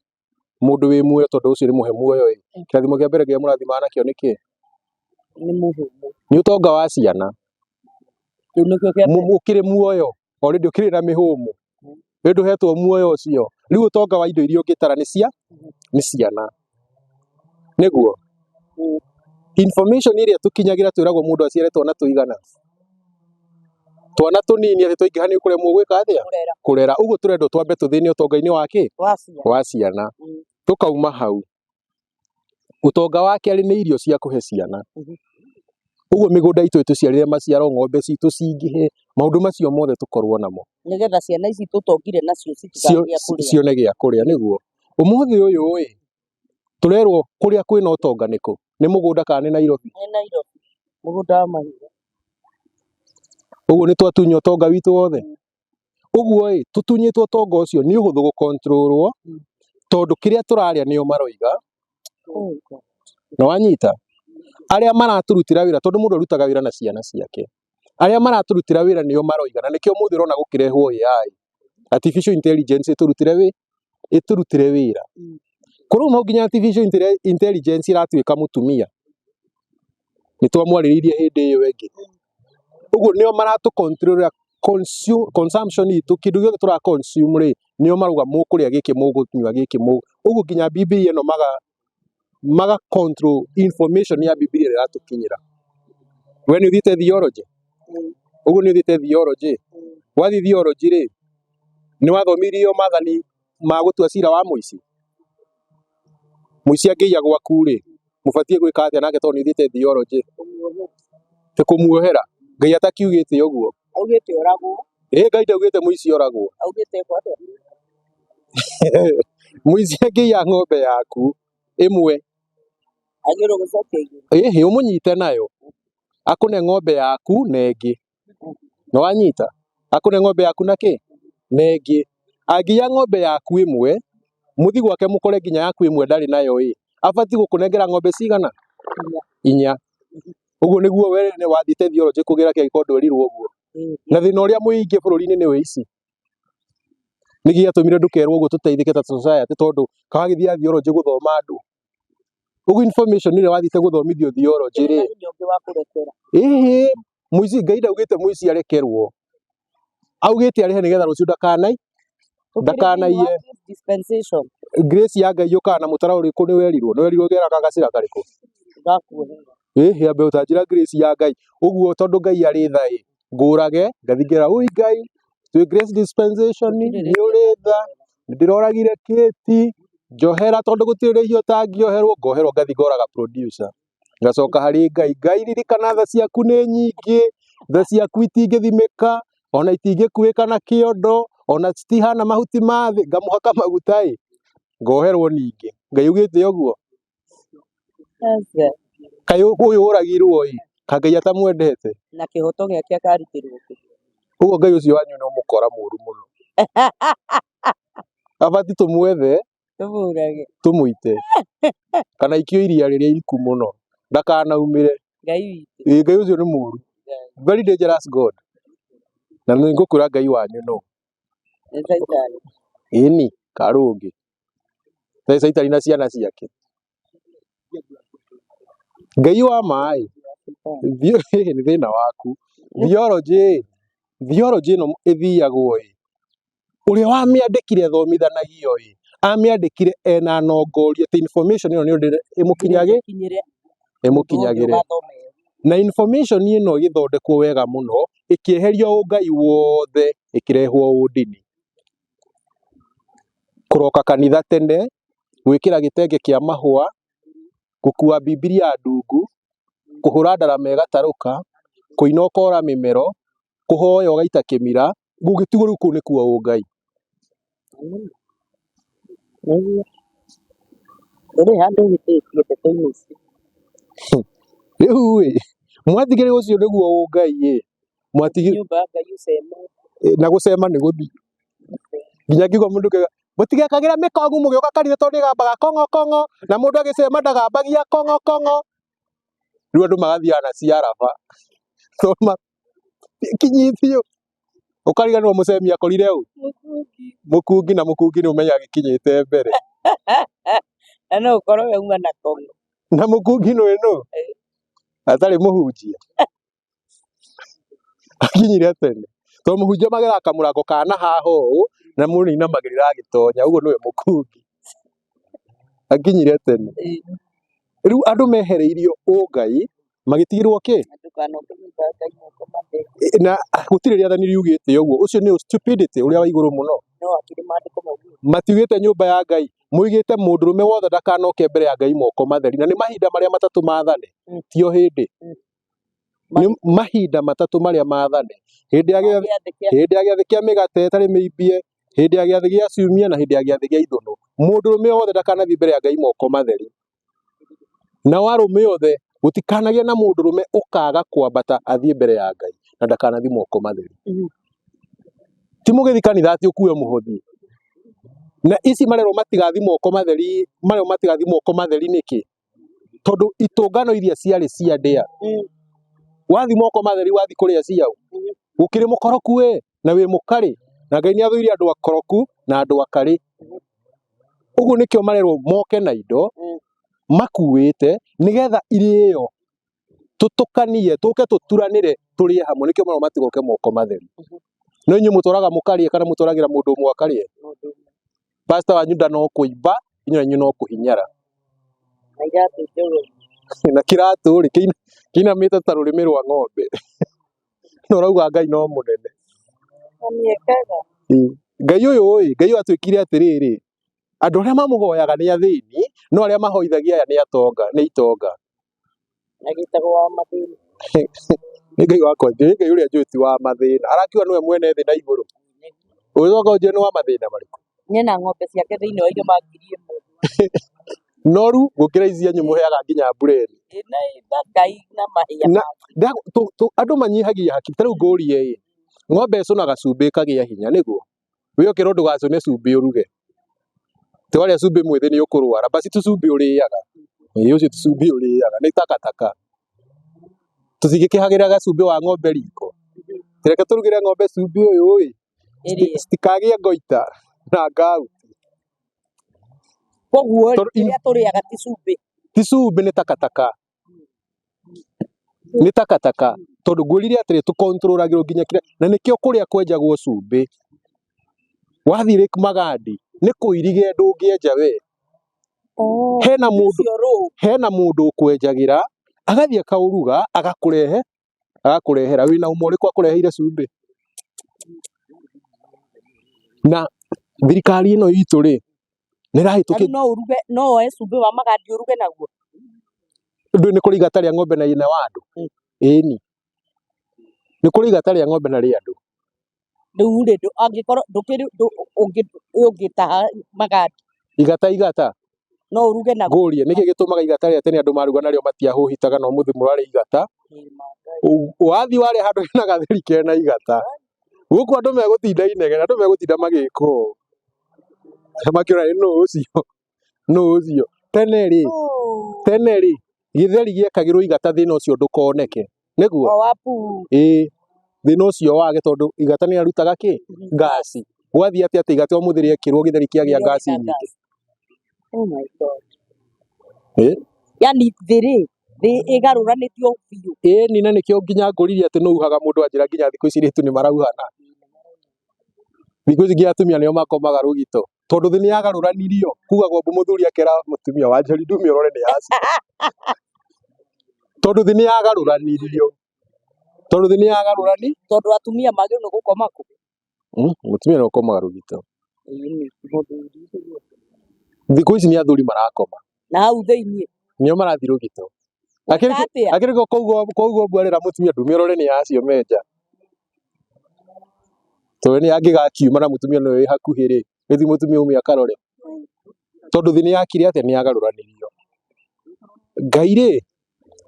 mũndũ wĩ muoyo, tondũ ũcio nĩ mũhe muoyo ĩ, kĩrathimo kĩa mbere Ngai amũrathimaga nakĩo nĩ kĩ? Nĩ mũhũmũ. Nĩ ũtonga wa ciana. Kĩu nĩkĩo kĩa mbere. Ũkĩrĩ muoyo already, ũkĩrĩ na mĩhũmũ, rĩu ndũhetwo muoyo ũcio. Rĩu ũtonga wa indo iria ũngĩtara nĩ ciana, nĩguo information ĩrĩa tũkinyagĩra. Twĩragwo mũndũ aciare twana tũigana, twana tũnini, atĩ twaingĩha nĩ ũkũremwo gwĩka atĩa? Kũrera. Kũrera. Ũguo tũrendwo twambe tũthĩne ũtonga-inĩ wa kĩ? Wa ciana. Wa ciana. Tũkauma hau, ũtonga wa kerĩ nĩ irio cia kũhe ciana. Ũguo mĩgũnda itũ ĩtũciarĩre maciaro, ng'ombe citũ cingĩhe, maũndũ macio mothe tũkorwo namo. Nĩgetha ciana ici tũtongire nacio citikagĩa kũrĩa. Cione gĩa kũrĩa. Nĩguo ũmũthĩ ũyũ ĩ, tũrerwo kũrĩa kwĩna ũtonga nĩkũ? Nĩ mũgũnda kana nĩ Nairobi? Nĩ Nairobi, mũgũnda wa mahiga. Ũguo nĩ twatunya ũtonga witũ wothe. Ũguo ĩ, tũtunyĩtwo ũtonga ũcio, nĩ ũhũthũ gũkontrolwo, tondũ kĩrĩa tũrarĩa nĩo maroiga. Oh God. Na wanyita, arĩa maratũrutĩra wĩra, tondũ mũndũ arutaga wĩra na ciana ciake, arĩa maratũrutĩra wĩra nĩo maroiga. Na nĩkĩo mũthĩ ũrona gũkĩrehwo AI, artificial intelligence, ĩtũrutĩre wĩra. Kũrĩ nginya artificial intelligence ĩratuĩka mũtumia, nĩ twamwarĩrĩirie hĩndĩ ĩyo ĩngĩ. Ũguo nĩo maratũ control consumption itũ. Kĩndũ gĩothe tũra consume rĩ, nĩo marauga mũkũrĩa gĩkĩ, mũgũnyua gĩkĩ, ũguo nginya Bibilia ĩno maga control information ya Bibilia ĩrĩa ĩratũkinyĩra. We nĩ ũthiĩte theology? Ũguo nĩ ũthiĩte theology? Wathiĩ theology rĩ, nĩ wathomithirio maathani ma gũtua cira wa mũici? Mũici angĩiya gwaku rĩ, mũbatiĩ gwĩka atĩa nake, tondũ nĩ ũthiĩte theology? Tĩ kũmuohera? Ngai atakiugĩte ũguo. Augĩte oragwo. Ĩ, Ngai ndaugĩte mũici oragwo. Augĩte ekwo atĩa? Mũici angĩiya ng'ombe yaku ĩmwe, Agĩrĩirwo gũcokia igĩrĩ. Ĩhĩ, ũmũnyite nayo, akũne ng'ombe yaku na ĩngĩ. Nĩ wanyita? Akũne ng'ombe yaku na kĩ? Na ĩngĩ. Angĩiya ng'ombe yaku ĩmwe, mũthi gwake mũkore nginya yaku ĩmwe ndarĩ nayo ĩ, abatiĩ gũkũnengera ng'ombe cigana? Inya. Inya. Ũguo nĩguo we nĩ wathiĩte theology kũgĩra kĩangĩkorwo ndwerirwo ũguo. Na thĩna ũrĩa mũingĩ bũrũri-inĩ nĩ ũici. Nĩkĩ gĩatũmire ndũkerwo ũguo tũteithĩke ta society? Tondũ kawagĩthiĩ theology gũthoma andũ. Ũguo information ĩrĩa wathiĩte gũthomithio theology rĩ, Na hinya ũngĩ wa kũrekera. Ĩhĩ, mũici, Ngai ndaugĩte mũici arekerwo. Augĩte arĩhe nĩgetha rũciũ ndakanai Tũkĩrĩ thĩinĩ wa ndakanaiye. grace dispensation. Grace ya Ngai yũkaga na mũtara ũrĩkũ? Nĩ werirwo? Nĩ werirwo geraga gacĩra karĩkũ? Ngakuohera. Ĩhĩ, ambe ũtanjĩra grace ya Ngai. Ũguo tondũ Ngai arĩ tha ĩ, ngũrage ngathingĩra, ui Ngai, twĩ grace dispensation, nĩ ũrĩ tha, ndĩroragire kĩti, njohera, tondũ gũtirĩ rĩhia ũtangĩoherwo. Ngoherwo, ngathi ngoraga producer, ngacoka harĩ Ngai. Ngai, ririkana tha ciaku nĩ nyingĩ, tha ciaku itingĩthimĩka, ona itingĩkuĩka na kĩondo, ona citihana mahuti ma thĩ. Ngamũhaka maguta ĩ, ngoherwo ningĩ. Ngai augĩte ũguo. Aca. Kaĩ ũyũ ũragirwo ĩ, ka Ngai atamwendete? Na kĩhoto gĩake akarutĩrwo kũ? Ũguo Ngai ũcio wanyu nĩ ũmũkora mũru mũno, abati tũmwethe. Tũmũrage. Tũmũite kana ikio iria rĩrĩa iriku mũno, ndakanaumĩre. Ngai witũ. Ĩ, Ngai ũcio nĩ mũru, very dangerous God. Na nĩ ngũkwĩra Ngai wanyu nũ. Nĩ Caitani. Ĩni, karũngĩ. Nĩ Caitani na ciana ciake. Ngai wa maĩ nĩ thĩna waku. Theology theology ĩno ĩthiagwo ĩ ũrĩa wamĩandĩkire athomithanagio ĩ amĩandĩkire ena nongorio atĩ information ĩno nĩ ĩmũkinyagĩ Ĩkinyĩre ĩmũkinyagĩre ũgathoma ĩyo. Na information ĩno ĩgĩthondekwo wega mũno ĩkĩeherio ũngai wothe ĩkĩrehwo ũndini, kũroka kanitha tene, gwĩkĩra gĩtenge kĩa mahũa, gũkua Bibilia ndungu, kũhũra ndarama ĩgatarũka, kũina ũkora mĩmero, kũhoya ũgaita kĩmira, gũgĩtigwo rĩu kũu nĩkuo ũngai. Nĩguo. Ndũrĩ handũ ũhĩtĩtie ndeto-inĩ icio. Rĩu ĩ mwatigĩrĩ ũcio nĩguo ũngai ĩ mwatigĩ Nyũmba ya Ngai ũceme. Na gũcema nĩ gũthiĩ nginya ngiuga mũndũ kega mũtigekagĩre mĩkongu mũgĩũka kanitha tondũ nĩgambaga kong'o kong'o na mũndũ agĩcema ndagambagia kong'o kong'o. Rĩu andũ magathiaga na ciaraba tondũ kinyi biũ ũkariganĩrwo mũcemi akorire ũ Mũkungi. Mũkungi na mũkungi nĩ ũmenya agĩkinyĩte mbere. Na no ũkorwo we uma na kong'o. Na mũkungi nĩ nũ atarĩ mũhunjia akinyire tene tondũ mũhunjia mageraga kamũrango ka na haha ũũ na mũndũ nĩinamagĩrĩra agĩtonya ũguo nĩwe mũkungi akinyire tene. Rĩu andũ mehereirio ũngai magĩtigĩrwo kĩ? Ndũkanoke nyũmba ya Ngai moko matheri. Na gũtirĩ rĩathani riugĩte ũguo, ũcio nĩ stupidity ũrĩa wa igũrũ mũno. No akĩrĩ maandĩko maugĩte. Matiugĩte nyũmba ya Ngai, moigĩte mũndũrũme wothe ndakanoke mbere ya Ngai moko matheri, na nĩ mahinda marĩa matatũ maathane, ti o hĩndĩ. Nĩ mahinda matatũ marĩa maathane, hĩndĩ ya gĩathĩ, Gĩathĩ kĩa hĩndĩ ya gĩathĩ kĩa mĩgate ĩtarĩ mĩimbie, hĩndĩ ya gĩathĩ gĩa ciumia, na hĩndĩ ya gĩathĩ gĩa ithũnũ. Mũndũrũme wothe ndakanathiĩ mbere ya Ngai moko matheri. Nao arũme othe gũtikanagĩe na mũndũrũme ũkaga kwambata athiĩ mbere ya Ngai na ndakanathiĩ moko matheri. Ti mũgĩthi kanitha atĩ ũkue mũhothi. Na ici marerwo matigathi moko matheri, marerwo matigathi moko matheri nĩkĩ? Tondũ itũngano iria ciarĩ cia ndĩa. Wathi moko matheri wathi kũrĩa ciao. Gũkĩrĩ mũkoroku we na wĩ mũkarĩ na Ngai nĩ athũire andũ akoroku na andũ akarĩ. Ũguo nĩkĩo marerwo moke na indo makuĩte nĩgetha irĩo tũtũkanie tũke tũturanĩre tũrĩe hamwe, nĩkĩo marerwo matigoke moko matheri. No inyuĩ mũtwaraga mũkarĩe kana mũtwaragĩra mũndũ ũmwe akarĩe? Pastor wanyu nda no kũimba, inyuĩ na inyuĩ no kũhinyara. Na iratũ njororo. Na kĩratũ rĩ kĩinamĩte ta rũrĩmĩ rwa ng'ombe. Na ũrauga Ngai no mũnene. Na nĩekaga. Ngai ũyũ ĩ, Ngai ũyũ atwĩkire atĩrĩrĩ, andũ arĩa mamũhoyaga nĩ athĩni, no arĩa mahoithagia aya nĩ atonga, nĩ itonga. Na gĩtagwo wa mathĩna. Nĩ Ngai wakwa, nĩ Ngai ũrĩa njũĩ ti wa mathĩna. Arakiuga nĩwe mwene thĩ na igũrũ. Ũgĩcoka ũnjĩre nĩ wa mathĩna marĩkũ? Nyena ng'ombe ciake thĩinĩ wa irĩma 1000. Noru gũkĩra ici cianyu mũheaga nginya mbureni. Na Ngai na mahĩa Na make. Andũ manyihagia hakiri. Ta rĩu ngũrie ĩ, ng'ombe ĩcũnaga cumbĩ ĩkagĩa hinya nĩguo? We ũkĩrwo ndũgacũne cumbĩ ũruge. Ti warĩa cumbĩ mwĩthĩ nĩ ũkũrwara. Basi tu cumbĩ ũrĩaga. Ĩĩ ũcio ti cumbĩ ũrĩaga, nĩ takataka. Tũtingĩkĩhagĩra gacumbĩ wa ng'ombe riko. Reke tũrugĩre ng'ombe cumbĩ ũyũ ĩ, Ĩrĩe. citikagĩe ngoita na ngau. Koguo rĩ, Tondũ kĩrĩa tũrĩaga ti cumbĩ. Ti cumbĩ, nĩ takataka. Nĩ takataka. Tondũ ngwĩrire atĩrĩ, tũkontrolagĩrwo nginya kĩrĩa, na nĩkĩo kũrĩa kwenjagwo cumbĩ. Wathiĩ Lake Magadi, nĩ kũirige ndũngĩenja we. Hena mũndũ, Ũcio rũũ. Hena mũndũ ũkwenjagĩra, agathiĩ akaũruga, agakũrehe, agakũrehera. Wĩna ũma ũrĩkũ akũreheire cumbĩ? Na thirikari ĩno itũ rĩ, nĩ Na ĩrahĩtũkia rĩu no ũruge, no woe cumbĩ wa magandi ũruge naguo. Ndũĩ nĩ kũrĩ igata rĩa ng'ombe na ina wa andũ? Ĩni. Nĩ kũrĩ igata rĩa ng'ombe na rĩa andũ. Rĩu rĩ, angĩkorwo ndũkĩrĩ ũngĩtaha magandi. Igata igata. No ũruge naguo. Ngũrie, nĩkĩ gĩtũmaga igata rĩa tene andũ maruga narĩo matiahũhitaga na ũmũthĩ mũrarĩa igata? Wathiĩ warĩa handũ hena gatheri kena igata. Gũkũ andũ megũtinda inegene, andũ megũtinda magĩka ũũ. Makĩũra nũ ũcio? Nũ ũcio? Tene rĩ, tene rĩ, gĩtheri gĩekagĩrwo igata thĩna ũcio ndũkoneke. Nĩguo? O wabu. Ĩĩ. Thĩna ũcio wage tondũ igata nĩ arutaga kĩ ngasi. Gwathiĩ atĩa atĩ igata ũmũthĩ rĩekĩrwo gĩtheri kĩagĩa ngasi nyingĩ? Oh my God. Eh? Yani thĩ rĩ, thĩ ĩgarũranĩtio biũ. Ĩni na nĩkĩo nginya ngũririe atĩ nũuhaga mũndũ anjĩra nginya thikũ ici airĩtu nĩ marauhana. Thikũ ici nginya atumia nĩo makomaga rũgito tondũ thĩ nĩ yagarũranirio. Kugagwo mbu mũthuri akera mũtumia wa njori ndume ũrore nĩ yaci. Tondũ thĩ nĩ yagarũranirio. Tondũ thĩ nĩ yagarũrani. Tondũ atumia magĩrĩirwo nĩ gũkoma kũ? Mũtumia nĩ ũkomaga rũgito. Ĩni, mũthuri. Thikũ ici nĩ athuri marakoma. Na hau thĩiniĩ. Nĩo marathiĩ rũgito. Atĩa? Akĩrĩ koguo mbwarĩra mũtumia ndume ũrore nĩ yacio menja. Tondũ nĩ angĩgakiuma na mũtumia nĩwe wĩ hakuhĩ rĩ, gĩthiĩ mũtumia ume akarore. Tondũ thĩ nĩ yakire atĩa? Nĩ yagarũranirio. Ngai rĩ,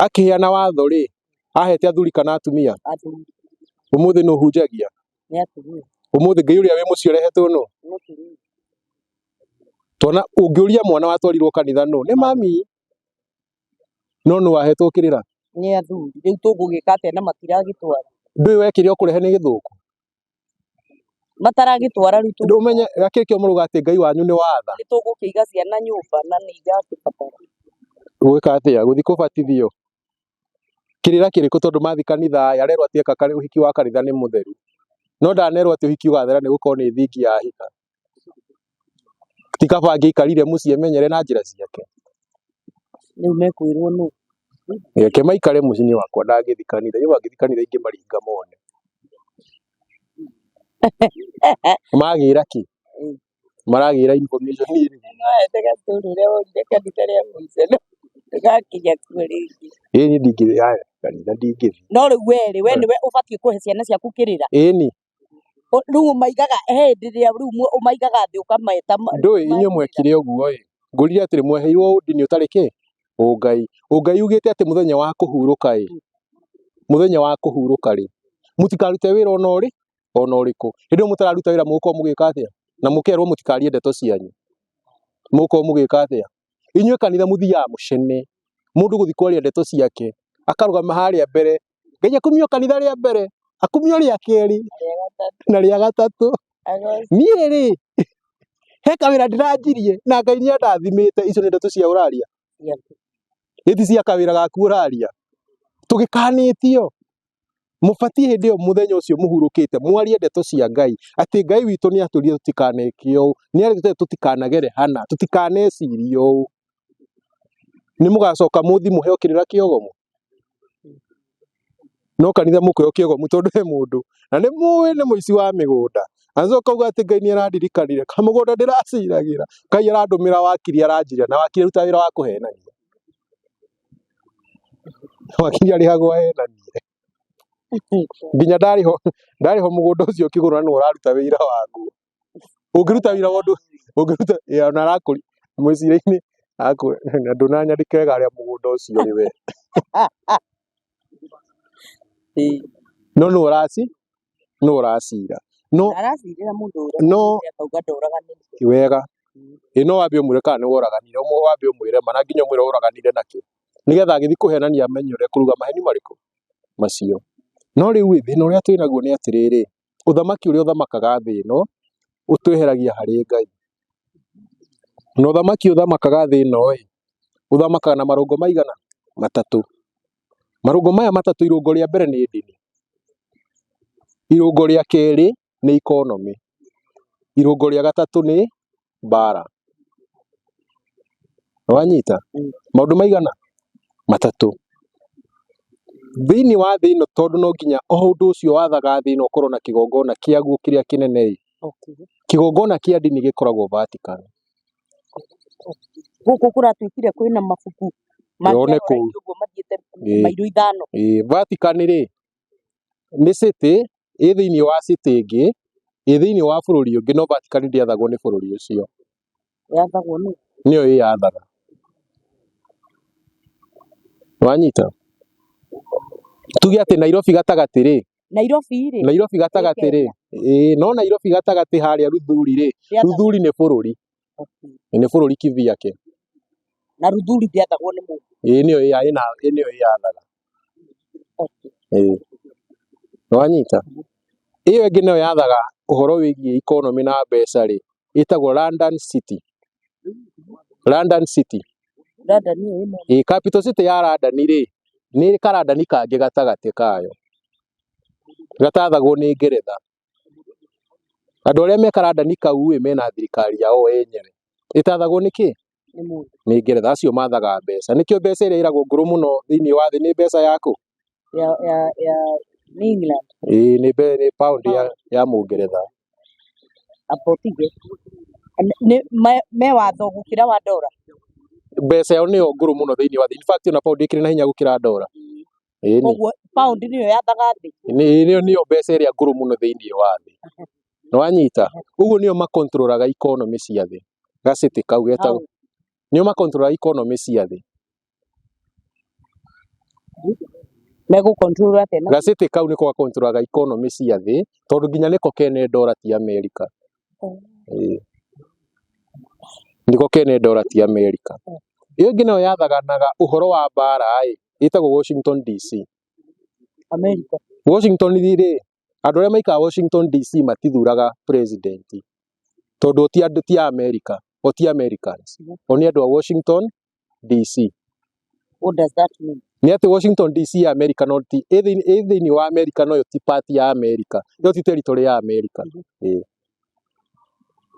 akĩheana watho rĩ, ahete athuri kana atumia? Athuri. Ũmũthĩ nũ ũhunjagia? Nĩ atumia. Ũmũthĩ Ngai ũrĩa wĩ mũciĩ ũrehetwo nũ? Mũtumia. Twana ũngĩũria mwana watwarirwo kanitha nũ? Nĩ mami. No nũ wahetwo kĩrĩra? Nĩ athuri. Rĩu tũgũgĩka atĩa na matiragĩtwara? Ndũĩ wekĩre ũkũrehe nĩ gĩthũkũ? Mataragĩtwara rĩu tũ- Ndũmenye gakĩkĩo mũrauga atĩ Ngai wanyu nĩ watha. Nĩ tũgũkĩiga ciana nyũmba na nĩ igakĩbatara. Gwĩka atĩa? Gũthiĩ kũbatithio. Kĩrĩra kĩrĩkũ tondũ mathiĩ kanitha arerwo atĩ eka ũhiki wa kanitha nĩ mũtheru. No ndanerwo atĩ ũhiki ũgathera nĩ gũkorwo nĩ thingi ya hika. Ti kaba angĩikarire mũciĩ emenyere na njĩra ciake. Rĩu mekwĩrwo nũ? Reke maikare mũciĩ wakwa ndangĩthiĩ kanitha. Niĩ mangĩthiĩ kanitha ingĩmaringa mone. Magĩra kĩ? Maragĩra information ĩrĩkũ? Nĩwahete gastory ũrĩa worire kanitha rĩa mũico ndũgakinya kuo rĩngĩ. Ĩni ndingĩthiĩ aya kanitha ndingĩthiĩ. No rĩu we rĩ, we nĩwe ũbatiĩ kũhe ciana ciaku kĩrĩra. Ĩni. Rĩu ũmaigaga he hĩndĩ ĩrĩa rĩu ũmaigaga thĩ ũkameta Ndũĩ inyuĩ mwekire ũguo ĩ. Ngũrire atĩrĩ mweheirwo ũndini ũtarĩ kĩ? Ũngai. Ũngai ugĩte atĩ mũthenya wa kũhurũka ĩ. Mũthenya wa kũhurũka rĩ. Mũtikarute wĩra ona ũrĩ ona ũrĩkũ. Hĩndĩ ĩyo mũtararuta wĩra mũgũkorwo mũgĩka atĩa? Na mũkerwo mũtikarie ndeto cianyu. Mũgũkorwo mũgĩka atĩa? Inyuĩ kanitha mũthiaga mũcene. Mũndũ gũthiĩ kwaria ndeto ciake. Akarũgama harĩa mbere. Ngai akumio kanitha rĩa mbere. Akumio rĩa kerĩ. Na rĩa gatatũ. Niĩ rĩ, he kawĩra ndĩranjirie na Ngai nĩ andathimĩte. Icio nĩ ndeto cia ũraria. Ĩti cia kawĩra gaku ũraria. Tũgĩkanĩtio. Mũbatiĩ hĩndĩ ĩyo mũthenya ũcio mũhurũkĩte mwarie ndeto cia Ngai atĩ Ngai witũ nĩ atũrire tũtikaneke ũũ, nĩ arĩtũtire tũtikanagere hana, tũtikanecirie ũũ. Nĩ mũgacoka mũthi mũheo kĩrĩra kĩogomu. No kanitha mũkũheo kĩogomu tondũ he mũndũ na nĩ mũĩ nĩ mũici wa mĩgũnda. Acoka auga atĩ Ngai nĩ arandirikanire kamũgũnda ndĩraciragĩra Ngai arandũmĩra wakiri aranjĩra na wakiri aruta wĩra wa kũhenania. Wakiri arĩhagwo ahenanie. Nginya ndarĩho mũgũnda ũcio ũkĩgũrwo na nĩwe ũraruta wĩra waguo. Ũngĩruta wĩra wa ũndũ ũngĩruta ĩ ona arakũri mwĩcirĩrie-inĩ na ndũnanyandĩka wega harĩa mũgũnda ũcio ũrĩ we. No nũ ũraci nũ ũracira. No Aracirĩra mũndũ no ũraganĩte akauga ndoraganĩte. wega. Ĩ no wambe ũmwĩre kana nĩ woraganire, wambe ũmwĩre ma na nginya ũmwĩre ũraganire nakĩ. Nĩgetha agĩthiĩ kũhenania amenye ũrĩa kũruga maheni marĩkũ macio. No rĩu ĩ thĩna ũrĩa twĩnaguo nĩ atĩrĩrĩ, ũthamaki ũrĩa ũthamakaga thĩ ĩno ũtweheragia harĩ Ngai. Na ũthamaki ũthamakaga thĩ ĩno ĩ, ũthamakaga na marũngo maigana? Matatũ. Marũngo maya matatũ, irũngo rĩa mbere nĩ ndini. Irũngo rĩa kerĩ nĩ economy. Irũngo rĩa gatatũ nĩ mbara. Wanyita? Maũndũ maigana? Matatũ. Thĩinĩ wa thĩ ĩno tondũ no nginya o ũndũ ũcio wathaga thĩ ĩno ũkorwo na kĩgongona kĩaguo kĩrĩa kĩnene ĩ. Kĩgongona kĩa ndini gĩkoragwo Vatican. Gũkũ kũratuĩkire kwĩna mabuku Yone kũu. ũguo mathiĩte mairo ithano. Vatican rĩ nĩ city ĩ thĩinĩ wa city ĩngĩ ĩ thĩinĩ wa bũrũri ũngĩ no Vatican ndĩathagwo nĩ bũrũri ũcio. Yathagwo nũ? Nĩyo ĩyathaga. Wanyita? Tuge atĩ Nairobi gatagatĩ rĩ, Nairobi rĩ, Nairobi gatagatĩ rĩ, ĩĩ no Nairobi gatagatĩ harĩa Ruthuri rĩ, Ruthuri nĩ bũrũri. Nĩ bũrũri kivyake. Na Ruthuri ndĩathagwo nĩ mũndũ. Ĩĩ nĩyo ĩya ĩna nĩyo ĩyathaga. Ĩĩ. Nĩwanyita? Ĩyo ĩngĩ nayo yathaga ũhoro wĩgiĩ economy na mbeca rĩ, ĩtagwo London City. London City. London ĩyo ĩno. Ĩ capital city ya London rĩ, nĩ karandani kangĩ gatagatĩ kayo. Gatathagwo nĩ Ngeretha. Andũ arĩa me karandani kau ĩ mena thirikari yao enyewe. Ĩtathagwo nĩ kĩ? Nĩ mũndũ. Nĩ Ngeretha. Acio mathaga mbeca. Nĩkĩo mbeca ĩrĩa ĩragwo ngũrũ mũno thĩinĩ wa thĩ nĩ mbeca yaku? Ya nĩ England. Ĩĩ nĩ nĩ pound ya Mũngeretha. Amba ũtige. Nĩ me watho gũkĩra wa ndora. Mbeca yao nĩyo ngũrũ mũno thĩinĩ wa thĩ. In fact ona pound ĩkĩrĩ na hinya gũkĩra ndora. Ĩĩ nĩ. Koguo pound nĩyo yathaga thĩ. Nĩyo nĩyo mbeca ĩrĩa ngũrũ mũno thĩinĩ wa thĩ. Nĩwanyita? Ũguo nĩo makontrolaga economy cia thĩ. Gacĩtĩ kau getagwo nĩo makontrolaga economy cia thĩ. Megũ control atĩa na Gacĩtĩ kau nĩko gakontrolaga economy cia thĩ tondũ nginya nĩko kene ndora ti Amerika. Ĩĩ. Nĩko kene ndora ti Amerika. Ĩyo ĩngĩ nayo yathaganaga ũhoro wa mbara ĩ, ĩtagwo Washington DC. America. Washington rĩ, andũ arĩa maikaraga Washington DC matithuraga president tondũ ti andũ ti a America, o ti Americans. O nĩ andũ a Washington DC. What does that mean? Nĩ atĩ Washington DC ya America no ti ĩ thĩinĩ wa America no yo ti part ya America. Yo ti territory ya America. Ĩĩ.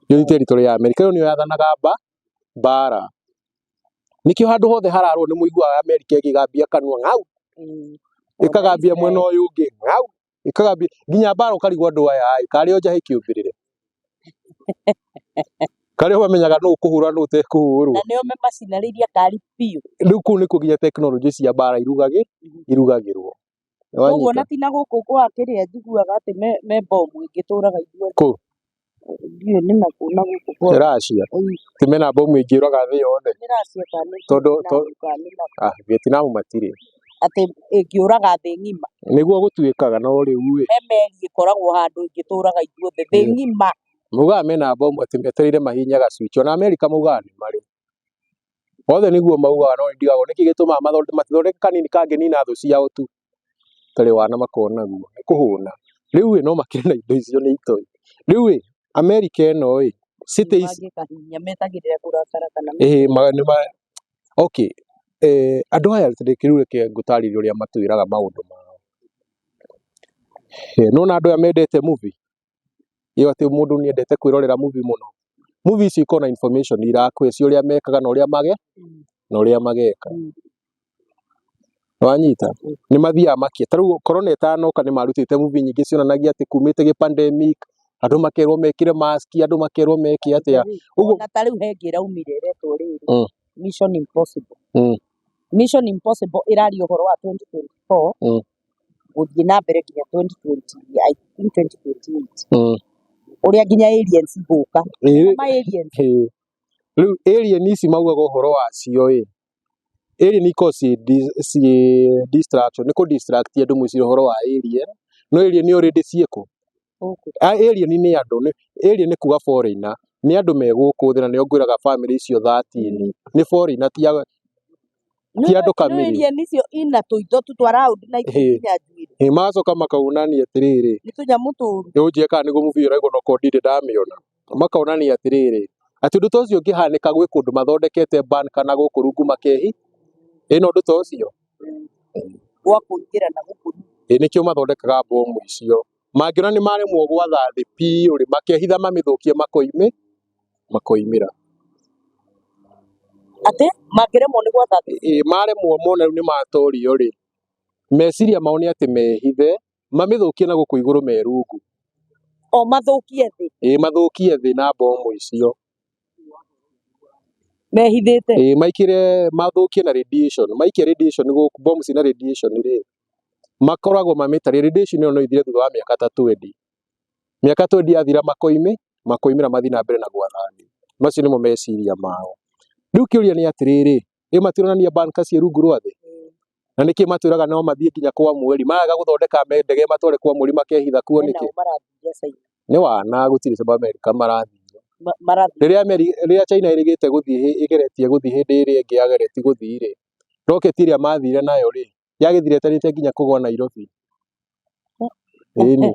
Yo ti territory ya America. Ĩyo nĩyo yathanaga mbara. Nĩkĩo handũ hothe hararwo nĩ mũiguaga America ĩkĩgambia kanua ng'au, ĩkagambia mwena ũyũ ũngĩ ng'au, ĩkagambia nginya mbara ũkarigwo andũ aya ĩ karĩ o njahĩ kĩũmbĩrĩre. Karĩ o mamenyaga nũ ũkũhũra nũ ũtekũhũrwo. Na nĩo me macinarĩ iria kari biũ. Rĩu kũu nĩkuo nginya tekinoronjĩ cia mbara irugagĩrwo. Koguo ona ti na gũkũ kwa kĩrĩa njiguaga atĩ me bomu ĩngĩtũraga ithuothe. Kũ? Ndiũĩ nĩ nakũ na gũkũ kwa. Russia. Ti mena bomu ĩngĩũraga thĩ yothe. Nĩ Russia kana nĩ Tondũ Vietnam kana nĩ nakũ. Ah, Vietnam matirĩ. Atĩ ĩngĩũraga thĩ ng'ima. Nĩguo gũtuĩkaga no rĩu ĩ. He meri ĩkoragwo handũ ĩngĩtũraga ithuothe thĩ ng'ima. Maugaga mena bomu atĩ metereire mahihinye ga switch. Ona Amerika maugaga nĩ marĩ. Othe nĩguo maugaga no ndigagwo nĩkĩ gĩtũmaga matithondeke kanini kangĩnina thũ ciao tu. Tarĩ wana makonaguo nĩ kũhũna. Rĩu ĩ no makĩrĩ na indo icio nĩ itoi. Rĩu ĩ Amerika ĩno ĩ city ici Mangĩkahihinya metagĩrĩra kũrakara kana ĩĩ nĩ ma okay andũ aya rĩu reke ngũtarĩrie ũrĩa matwĩraga maũndũ mao. Nĩwona andũ aya mendete movie ĩyo atĩ mũndũ nĩ endete kwĩrorera movie mũno. Movie icio ikoragwo na information irakũhe cia ũrĩa mekaga na ũrĩa mage na ũrĩa mageka. Nĩwanyita? Nĩ mathiaga makia ta rĩu corona ĩtanoka nĩ marutĩte movie nyingĩ cionanagia atĩ kumĩte gĩ pandemic, andũ makerwo mekĩre mask, andũ makerwo meke atĩa. Ũguo Ona ta rĩu he ĩngĩ ĩraumire ĩretwo rĩrĩ Mission Impossible. Mission Impossible ĩraria ũhoro wa 2024 gũthiĩ na mbere nginya 2020, I think 2028. Ũrĩa nginya aliens igũka. Ma aliens. Rĩu alien ici maugaga ũhoro wacio ĩ, alien ikoragwo ciĩ distraction, nĩ kũ distract andũ mwĩcire ũhoro wa alien, no alien already ciĩkũ. Alien nĩ andũ, alien nĩ kuga foreigner, nĩ andũ me gũkũ thĩ na nĩo ngwĩraga family icio 13 nĩ foreigner ti andũ kamiri. Alien icio ina tũitho tu twa round na itirĩ nginya njuĩrĩ. Magacoka makaonania atĩrĩrĩ. Nĩ tũnyamũ tũru. Ũnjĩre kana nĩguo movie ĩyo ĩraigwo no korwo ndirĩ ndamĩona. Makaonania atĩrĩrĩ, atĩ ũndũ ta ũcio ũngĩhanĩka gwĩ kũndũ mathondekete ban kana gũkũ rungu makehi, ĩno ũndũ ta ũcio. Gwa kũingĩra na gũkũ. Ĩ nĩkĩo mathondekaga bomu icio. Mangĩona nĩ maremwo gwatha thĩ biũ rĩ, makehitha mamĩthũkie makoimĩra. Atĩ mangĩremwo nĩ gwatha thĩ? Ĩ maremwo mona rĩu nĩ matorio rĩ, meciria mao nĩ atĩ mehithe, mamĩthũkie na gũkũ igũrũ me rungu. O mathũkie thĩ? Ĩ mathũkie thĩ na bomu icio. Mehithĩte? Ĩ maikĩre mathũkie na radiation, maikia radiation gũkũ bomu ciĩna radiation rĩ, makoragwo mamĩtarĩrie radiation ĩyo no ĩthire thutha wa mĩaka ta 20. Mĩaka 20 yathira makoimĩra mathiĩ na mbere na gwatha thĩ. Macio nĩmo meciria mao. Rĩu kĩũria nĩ atĩrĩrĩ, ĩ matironania bunker ciĩ rungu rwa thĩ? Na nĩkĩ matwĩraga no mathiĩ nginya kwa mweri? Maraga gũthondeka ndege matware kwa mweri makehitha kuo nĩkĩ? Nĩ wana gũtirĩ sababu Amerika marathiĩ. Rĩrĩa China ĩrĩgĩte gũthiĩ ĩgeretie gũthiĩ hĩndĩ ĩrĩa ĩngĩ yageretie gũthiĩ rĩ, rocket ĩrĩa mathire nayo rĩ, yagĩthire ĩtarĩte nginya kũgwa Nairobi. Ĩni.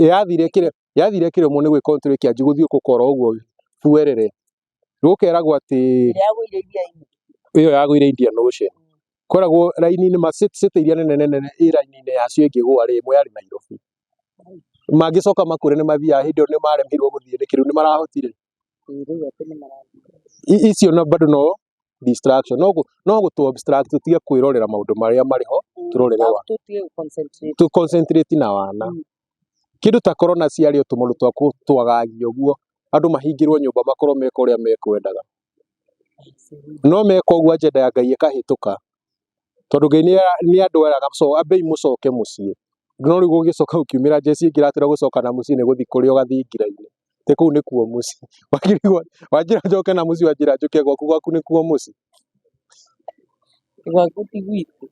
Yathire kĩre yathire kĩremwo nĩ gwĩ control ĩkĩanjia gũthiĩ gũkora ũguo buerere. Gũkeragwo atĩ Ĩrĩa yagũire iria-inĩ. Ĩyo yagũire Indian Ocean. Koragwo raini-inĩ ma city iria nene nene ĩ raini-inĩ yacio ĩngĩgũa rĩ, ĩmwe yarĩ Nairobi. Mangĩcoka makũre nĩ mathiaga hĩndĩ ĩyo nĩ maremirwo gũthiĩ nĩkĩ rĩu nĩ marahotire. Ĩĩ, rĩu atĩ nĩ marathiĩ. Icio na bado no distraction no no gũtũ obstruct tũtige kwĩrorera maũndũ marĩa marĩ ho tũrorere wa Tũtige gũ-concentrate. Tu concentrate na wana. Kĩndũ ta corona ciarĩ o tũmaũndũ twa twagagia ũguo andũ mahingĩrwo nyũmba makorwo meka ũrĩa mekwendaga. No meka ũguo agenda ya Ngai ĩkahĩtũka tondũ Ngai nĩ andũ eraga so ambei mũcoke mũciĩ. No rĩu gũgĩcoka gũkiumĩra njeci ĩngĩ ĩratwĩra gũcoka na mũciĩ nĩ gũthiĩ kũrĩa ũgathingira-inĩ. Atĩ kũu nĩkuo mũciĩ. Wakĩrigwo wanjĩra njoke na mũciĩ wanjĩra njũke gwaku, gwaku nĩkuo mũciĩ. Gwaku ti gwitũ.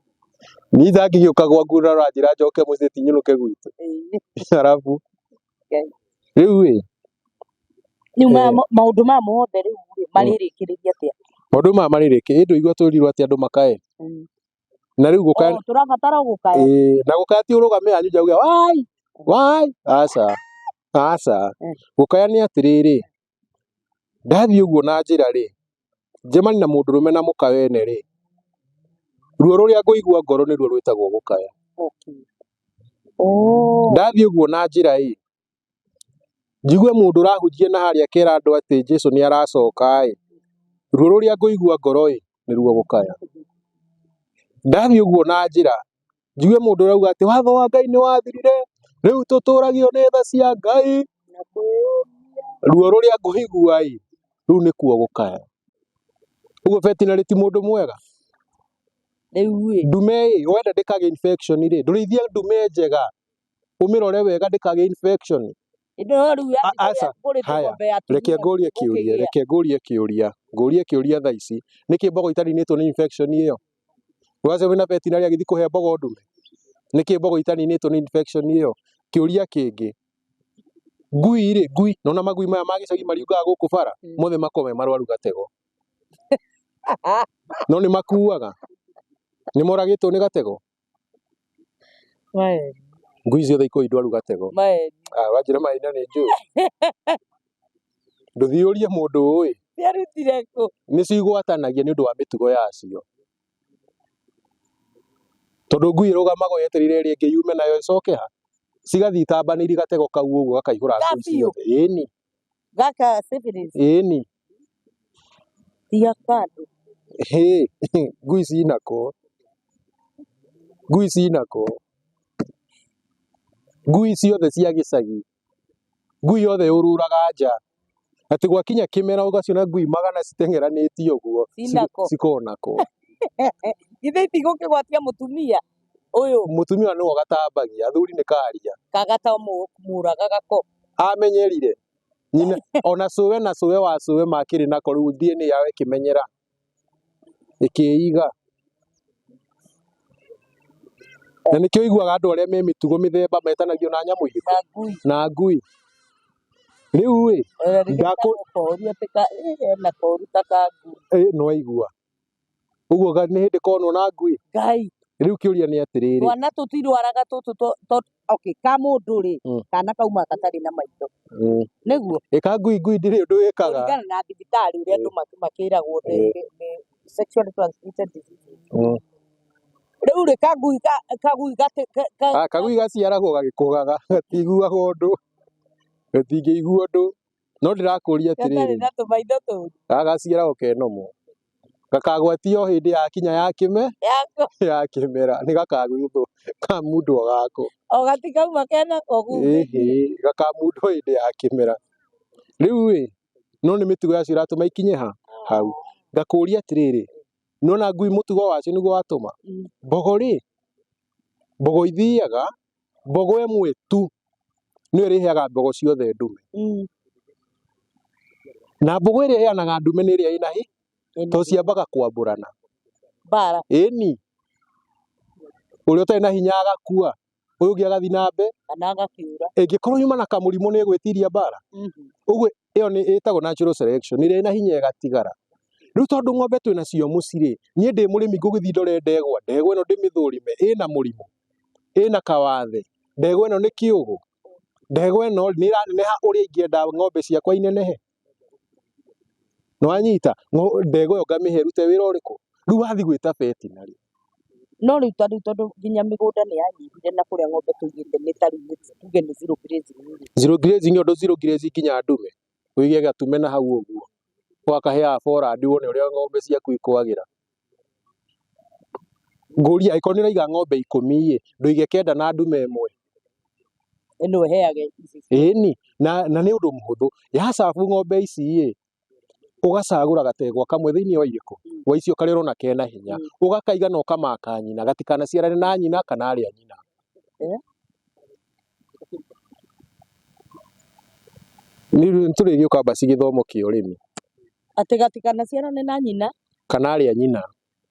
Niĩ ndangĩgĩũka gwaku na ũranjĩra njoke mũciĩ ti nyũnũke gwitũ. Arabu rĩu ĩ Rĩu maũndũ maya mothe rĩu rĩ marĩrĩkĩrĩria atĩa? Maũndũ maya marĩrĩkĩ ĩndũ igua twĩrirwo atĩ andũ makae. Na rĩu gũkaya Oh, tũrabatara o gũkaya. Ĩĩ, na gũkaya ti ũrũgame hanyu nja uge wai wai, aca aca. Gũkaya nĩ atĩrĩrĩ, ndathiĩ ũguo na njĩra rĩ, njemanie na mũndũrũme na mũka wene rĩ, ruo rũrĩa ngũigua ngoro nĩruo rwĩtagwo gũkaya. Oh. Ndathiĩ ũguo na njĩra ĩ, njigue mũndũ ũrahunjia na harĩa akera andũ atĩ Jesũ nĩ aracoka ĩ, ruo rũrĩa ngũigua ngoro ĩ, nĩruo gũkaya. Ndathiĩ ũguo na njĩra, njigue mũndũ ũrauga atĩ watho wa Ngai nĩ wathirire, rĩu tũtũragio nĩ tha cia Ngai, ruo rũrĩa ngũigua ĩ, rũu nĩkuo gũkaya. Ũguo veterinary ti mũndũ mwega. Rĩu ĩ. Ndume ĩ, wenda ndĩkagĩe infection rĩ, ndũrĩithie ndume njega, ũmĩrore wega ndĩkagĩe infection. Ĩno rĩu ya Aca, kũrĩ haya, tũgombe ya reke atumia ngũrie kĩũria, ũkĩgĩa. reke ngũrie kĩũria, ngũrie kĩũria thaa ici. Nĩkĩ mbogo itaninĩtwo nĩ infection ĩyo? Wacio wĩna veterinary agĩthiĩ kũhe mbogo ndume? Nĩkĩ mbogo itaninĩtwo nĩ infection ĩyo? Kĩũria kĩngĩ, ngui rĩ, ngui, nona magui maya ma gĩcagi mariũngaga gũkũ bara, mothe makoragwo me marwaru gatego. No nĩ makuaga? Nĩ moragĩtwo nĩ gatego? Maeni. Ngui ciothe ikoragwo ndwaru gatego. Maeni. Ah, wanjĩra maĩ na nĩ njũĩ. Ndũthiĩ ũrie mũndũ ũĩ. Ciarutire kũ? Nĩ cigwatanagia nĩ ũndũ wa mĩtugo yacio. Tondũ ngui ĩrũgamaga yetereire ĩrĩa ĩngĩ yume nayo ĩcoke ha? Cigathiĩ itambanĩirie gatego kau ũguo gakaihũra ngui Kabiũ. ciothe. Ĩni. Gaka syphilis. Ĩni. Tiga kando. Hĩ, ngui cinako. Ngui cinako. Ngui ciothe cia gĩcagi. Ngui yothe yũrũraga nja. Atĩ gwakinya kĩmera ũgaciona ngui magana citeng'eranĩtie ũguo. Cinako. Cikoragwo nako. Githĩ itigũkĩgwatia mũtumia ũyũ? Mũtumia nĩwe ũgatambagia, athuri nĩ karia. Kagata mũraga gako. Amenyerire. Nyina ona cũwe na cũwe wa cũwe makĩrĩ nako rĩu DNA yao ĩkĩmenyera. Ĩkĩiga. Na nĩkĩo ũiguaga andũ arĩa me mĩtugo mĩthemba metanagio na nyamũ irĩkũ? Na ngui. Na ngui. Rĩu ĩ, Koru atĩ ena koru ta ka ngui. Ĩ, nĩ waigua. Ũguo nĩ hĩndĩ konwo na ngui. Ngai. Rĩu kĩũria nĩ atĩrĩrĩ. Twana tũtirwaraga tũtũ okay, ka mũndũ rĩ, kana kauma gatarĩ na maitho. Nĩguo? Ĩka ngui, ngui ndĩrĩ ũndũ ĩkaga. Kũringana na thibitarĩ ũrĩa andũ makĩragwo nĩ sexually transmitted diseases. Rĩu rĩ, kagui kagui gati Ah, kagui gaciaragwo gagĩkũgaga, gatiguaga ũndũ. Gatingĩigua ũndũ. No ndĩrakũria Gatarĩ atĩrĩrĩ. na tũmaitho tũru. Gagaciaragwo kenomo. Gakagwatio hĩndĩ ya kinya ya kĩme, Yako. ya kĩmera, nĩ gakagwithwo kamundwo gako. O gatikauma kenako Ĩhĩ, gakamundwo hĩndĩ ya kĩmera. Rĩu ĩ, no nĩ mĩtugo yacio ĩratũma ikinye ha? Hau. Ngakũria atĩrĩrĩ, nĩwona ngui mũtugo wacio nĩguo watũma? Mbogo rĩ, mbogo ithiaga, mbogo ĩmwe tu nĩyo ĩrĩheaga mbogo ciothe ndume. Na mbogo ĩrĩa ĩheanaga ndume nĩ ĩrĩa ĩna hi? Tondũ ciambaga kwambũrana. Mbara. Ĩni. Ũrĩa ũtarĩ na hinya agakua, ũyũ ũngĩ agathiĩ na mbere. Kana agakĩũra. Ĩngĩkorwo yuma na kamũrimũ nĩ ĩgwĩtiria mbara. Ũguo ĩyo nĩ ĩtagwo natural selection, ĩrĩa ĩna hinya ĩgatigara. Rĩu tondũ ng'ombe twĩna cio mũciĩ rĩ, niĩ ndĩ mũrĩmi ngũgĩthiĩ ndore ndegwa, ndegwa ĩno ndĩmĩthũrime, ĩna mũrimũ, ĩna kawathe. Ndegwa ĩno nĩ kĩũgũ? Ndegwa ĩno nĩ ĩraneneha ũrĩa ingĩenda ng'ombe ciakwa inenehe? Nĩwanyita? Ndegwa ĩyo ngamĩhe ĩrute wĩra ũrĩkũ? Rĩu wathiĩ gwĩta veterinary. No rĩu ta rĩu tondũ nginya mĩgũnda nĩ yanyihire na kũrĩa ng'ombe tũigĩte nĩ ta rĩu tuge nĩ zero grazing rĩ. Zero grazing ũndũ zero grazing nginya ndume. Ũige gatume na hau ũguo. Ũgakaheaga forward wone ũrĩa ng'ombe ciaku ikwagĩra. Ngũria angĩkorwo nĩ ũraiga ng'ombe 10 ĩ, ndũige 9 na ndume ĩmwe. Ĩno ĩheage ici. Ĩni, na nĩ ũndũ mũhũthũ. Yacabu ng'ombe ici ĩ, ũgacagũra gategwa kamwe thĩinĩ wa irĩkũ? Wa icio karĩa ũrona kena hinya. Ũgakaiga na ũkamaka nyina, gatikanaciarane na nyina kana arĩa nyina. Nĩ tũrĩgĩũka mbaci gĩthomo kĩa ũrĩmi. Atĩ gatikanaciarane na nyina? Kana arĩa nyina.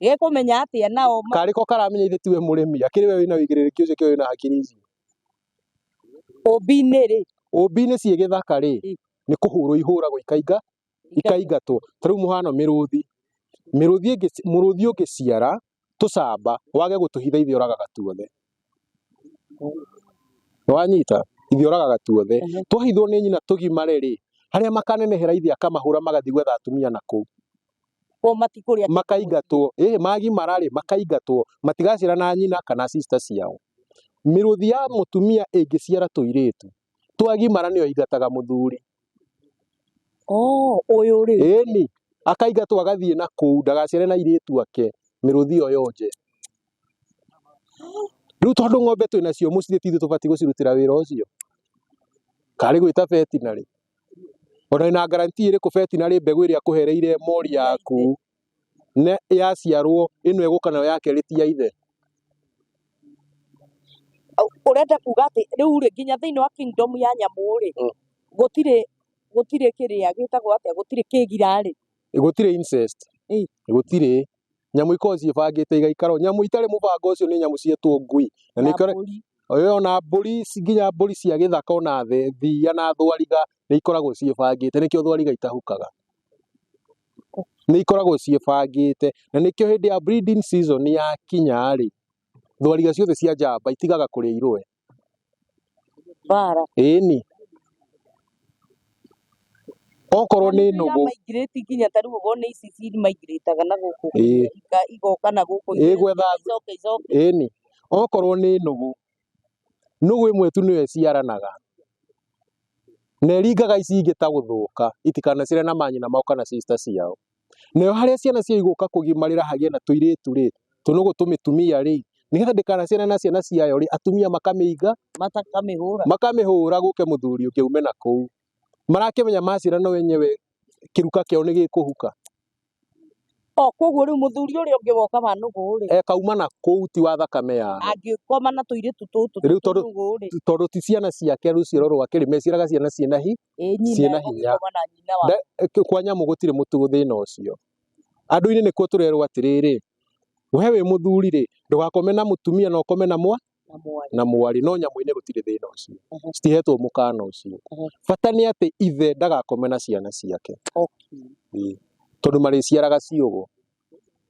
Gekũmenya atĩa nao? Karĩ ko karamenya ithe tiwe mũrĩmi, akĩrĩ we wĩna ũigĩrĩrĩki ũcio kĩo wĩna hakiri icio. Ũmbi-inĩ rĩ? Ũmbi-inĩ ciĩ gĩthaka rĩ, nĩ kũhũrwo ihũragwo ikaingatwo. Ta rĩu mũhano mĩrũthi. Mũrũthi ũngĩciara tũcamba wage gũtũhitha ithe ũragaga tuothe. Nĩwanyita? Ithe ũragaga tuothe. Twahithwo nĩ nyina tũgimare rĩ, harĩa makanenehera ithe akamahũra magathiĩ gwetha atumia na kũu. Makaingatwo. Magimara rĩ, makaingatwo. Matigaciara na nyina kana sister ciao. Mĩrũthi ya mũtumia ĩngĩciara tũirĩtu, twagimara nĩyo ĩingataga mũthuri. Oh, ũyũ rĩ. Ĩni, akaingatwo agathiĩ na kũu, ndagaciare na airĩtu ake, mĩrũthi ĩyo yonje. Rĩu tondũ ng'ombe twĩnacio mũciĩ ti ithuĩ tũbatiĩ gũcirutĩra wĩra ũcio. Karĩ gwĩta veterinary. Ona wĩna guarantee ĩrĩkũ veterinary mbegũ ĩrĩa akũhereire mori yaku ne yaciarwo ĩno ĩgũka nayo ya kerĩ ti ya ithe. Ũrenda kuga atĩ rĩu rĩ nginya thĩinĩ wa kingdom ya nyamũ rĩ, gũtirĩ kĩrĩa gĩtagwo atĩa, gũtirĩ kĩgira rĩ. Gũtirĩ incest. Gũtirĩ. Nyamũ ikoragwo ciĩbangĩte igaikara. Nyamũ itarĩ mũbango ũcio nĩ nyamũ cietwo ngui. Na nĩ ona mbũri, nginya mbũri cia gĩthaka ona thiia na thwariga nĩ ikoragwo ciĩbangĩte, nĩkĩo thwariga itahukaga. Nĩ ikoragwo ciĩbangĩte na nĩkĩo hĩndĩ ya breeding season yakinya rĩ, thwariga ciothe cia njamba itigaga kũrĩa irũe. Bara. Ĩni. Okorwo nĩ nũgũ. Migrate nginya ta rĩu ũguo nĩ ici ci migrate-aga na gũkũ. Igoka na gũkũ. Gwetha icoke icoke. Ĩni. Okorwo nĩ nũgũ. Nũgũ ĩmwe tu nĩyo ĩciaranaga. Na ĩringaga ici ingĩ ta gũthũka, itikanaciare na manyina mao kana sister ciao. Nayo harĩa ciana ciao igũka kũgimarĩra hagĩe na tũirĩtu rĩ, tũnũgũ tũmĩtumia rĩ, nĩgetha ndĩkanaciare na ciana ciayo rĩ, atumia makamĩiga, makamĩhũra. Makamĩhũra gũke mũthuri ũngĩ aume na kũu. Marakĩmenya maciara no enyewe kĩruka kĩao nĩ gĩkũhuka. O koguo rĩu mũthuri ũrĩa ũngĩ woka wa nũgũ rĩ, Ekauma na kũu ti wa thakame yao. Angĩkoma na tũirĩtu tũtũ Rĩu tũnũgũ rĩ. tondũ ti ciana ciake rũciaro rwake rĩ, meciaraga ciana ciĩna Nyina ciĩna hinya. agĩkoma na nyina wa. Kwa nyamũ gũtirĩ mũtugo thĩna ũcio. Andũ-inĩ nĩkuo tũrerwo atĩrĩrĩ, we wĩ mũthuri rĩ, ndũgakome na mũtumia na ũkome na mwa na mwarĩ, no nyamũ-inĩ gũtirĩ thĩna ũcio. Citihetwo mũkana ũcio. Bata nĩ atĩ ithe ndagakome na ciana ciake. Tondũ marĩciaraga ciũgũ.